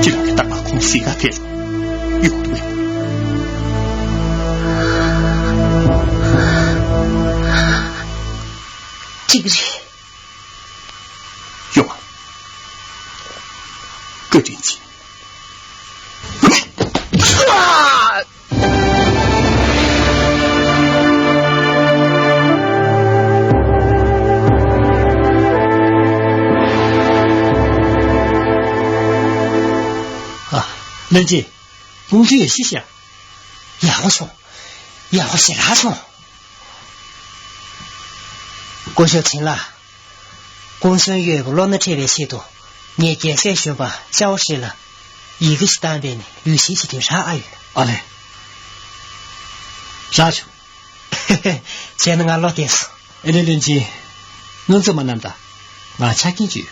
ཁྱེད་རང་གིས་རྟག་པར་ཁོང་གཤིས་ཀ་ཐད་རོགས། ཡོང་འདུག་པས། གཅིག་རེད། ཡོང་ང་། བཀའ་དྲིན་ཆེ། བློན་ཆེན། ཀུང་སུན་ཡོད་ཤི་ཤ། ཡག་པོ་བྱུང་། ཡག་པོ་ཞེ་དྲག་བྱུང་། སྐུ་ཞབས་ཆིན་ལགས། ཀུང་སུན་ཡོད་ཀྱི་བློ་སྣ་ཁྲེལ་བའི་ཆེད་དུ། ངས་རྒྱལ་སྲས་གཞོན་པ་ཅའོ་ཧྲི་ལ་ཡི་གེ་ཞིག་བཏང་བས་ནས་ལུས་ཤིང་ཞིག་དེ་རག་ཨ་ཡོད། ཨ་ལས། རག་བྱུང་། བྱས་ན་ང་བློ་བདེ་སོང་། ཨེ་ལེ་བློན་ཆེན། ང་ཚོ་མ་ནམ་ད། ང་ཆ་རྐྱེན་བརྗོད།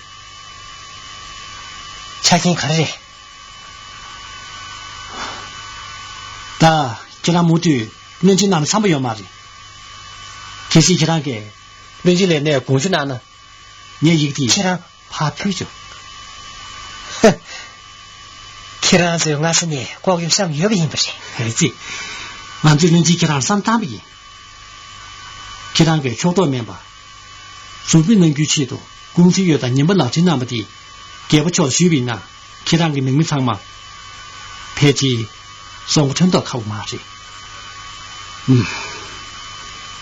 ཆ་རྐྱེན་ག་རེ་རེད། ད་ཁྱེད་རང་མུ་མཐུད་བློན་ཆེན་གནང་ན་འཚམ་པོ་ཡོད་མ་རེད། གལ་སྲིད་ཁྱེད་རང་གིས་བློན་ཆེན་ལས་གནས་དགོངས་ཞུ་གནང་ན། ངས་ཡིག་དེ་ཁྱེད་རང་ཕར་ཕུལ་བྱུང་། ཧ། ཁྱེད་རང་ཚོས་སྔ་ས་ནས་ལྐོག་གཡོ་བཤམས་ཡོད་པ་ཡིན་པ་རེད། ཨེ་ཙི། ང་ཚོས་བློན་ཆེན་ཁྱེད་རང་བསམ་བཏང་བ་ཡིན། ཁྱེད་རང་གིས་ཕྱོགས་གཏོགས་མེད་པ། གཟུགས་པོའི་ནང་རྒྱུའི་ཆེད་དུ་ཀུང་སུན་ཡོད་དང་ཉིན་པ་ལག་འཁྲིལ་གནང་བ་དེ། རྒྱལ་པོ་མཆོག་ཞུས་པ་ཡིན་ན། ཁྱེད་རང་གི་ནང་མི་ཚང་མ། ཕལ་ཆེར་སྲོག་མགོ་ཐོན་མདོག་ཁ་པོ་མ་རེད།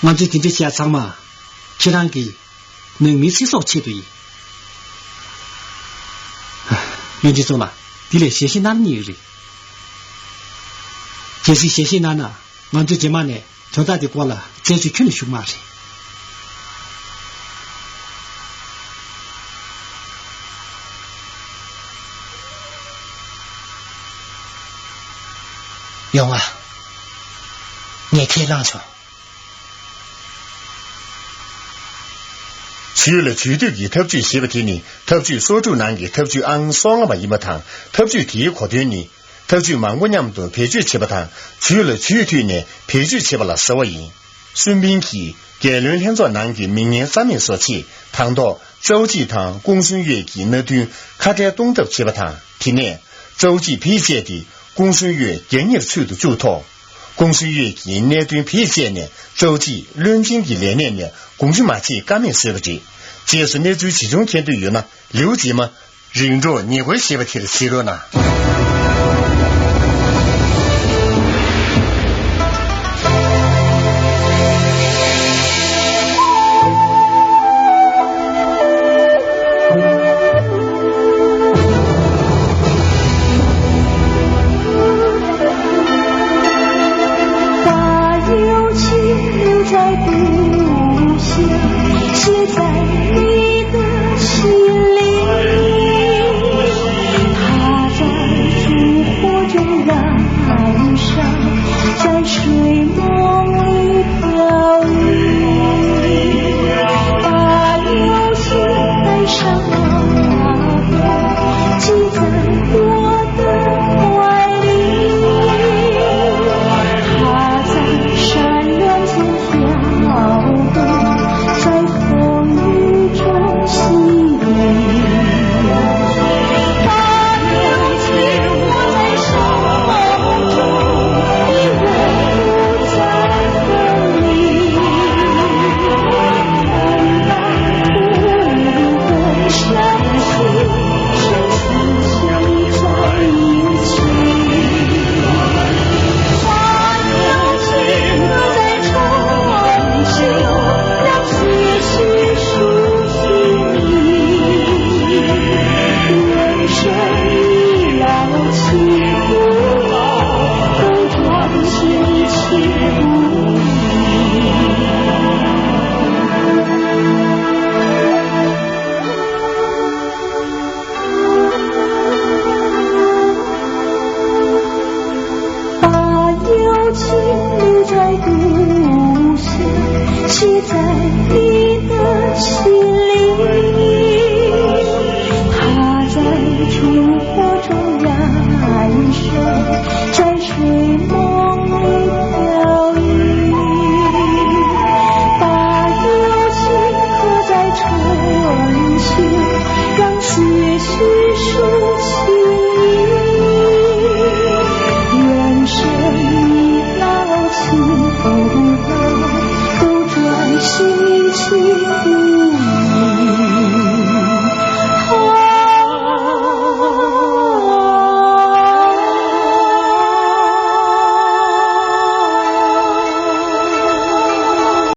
ཨུམ། ང་ཚོས་དེ་འདྲ་བྱས་ཚང་མ། ཁྱེད་རང་གི་ནང་མིའི་ཚེ་སྲོག་ཆེད་དུ་ཡིན། བློན་ཆེན་ཚོ་ལ་དེ་ལས་ཞལ་བཞེས་གནང་ནི་ཡོད་རེད། གལ་སྲིད་ཞལ་བཞེས་གནང་ན་ང་ཚོས་རྗེས་མ་ནས་དོན་དག་དེ་སྐོར་ལ་རྩད་གཅོད་ཁྱོན་ནས་ཞུ་གི་མ་རེད། ཡོང་ང་། ངས་ཁས་བླངས་བྱུང་། ཇུས་ལ་ཇུས་གཏོད་ཀྱི་ཐབས་ཇུས་ཞེས་པ་དེ་ནི་ཐབས་ཇུས་སོ་དྲུག་ནང་གི་ཐབས་ཇུས་ཨང་སོ་ལྔ་པ་ཡིན་པ་དང་། ཐབས་ཇུས་དེའི་གོ་དོན་ནི། ཐབས་ཇུས་མང་པོ་མཉམ་དུ་བེད་སྤྱོད་བྱེད་པ་དང་། ཇུས་ལ་ཇུས་མཐུད་ནས་བེད་སྤྱོད་བྱེད་པ་ལ་ཟེར་བ་ཡིན། སུན་ཕིང་གིས་རྒྱལ་བློན་ལྷན་ཚོགས་ནང་གི་མི་ངན་རྩ་མེད་བཟོ་ཆེད་དང་ཐོག་ཅའོ་ཅི་དང་ཀུང་སུན་ཡོད་ཀྱི་མནའ་མཐུན་ཁ་བྲལ་གཏོང་ཐབས་བྱེད་པ་དང་། དེ་ནས་ཅའོ་ཅི་ཕྱིར་བཅད་དེ་ཀུང་སུན་ཡོད་རྒྱལ་གཉེར་ཚུལ་དུ་བཅུག་ཐོག་ཀུང་སུན་ཡོད་ཀྱི་གནད་དོན་ཕྱིར་བཅད་ནས་ཅའོ་ཅི་བློན་ཆེན་གྱི་ལས་གནས་ནས་དགོངས་ཞུ་མ་བྱེད་ཀ་མེད་བཟོས་པ་རེད། རྗེས་སུ་གནས་ཚུལ་ཇི་བྱུང་མཁྱེན་འདོད་ཡོད་ན་ལེའུ་རྗེས་མ། རིང་འགྲོ་ཉེ་འཁོར་ཞེས་པ་དེར་གཟིགས་རོགས་གནང་།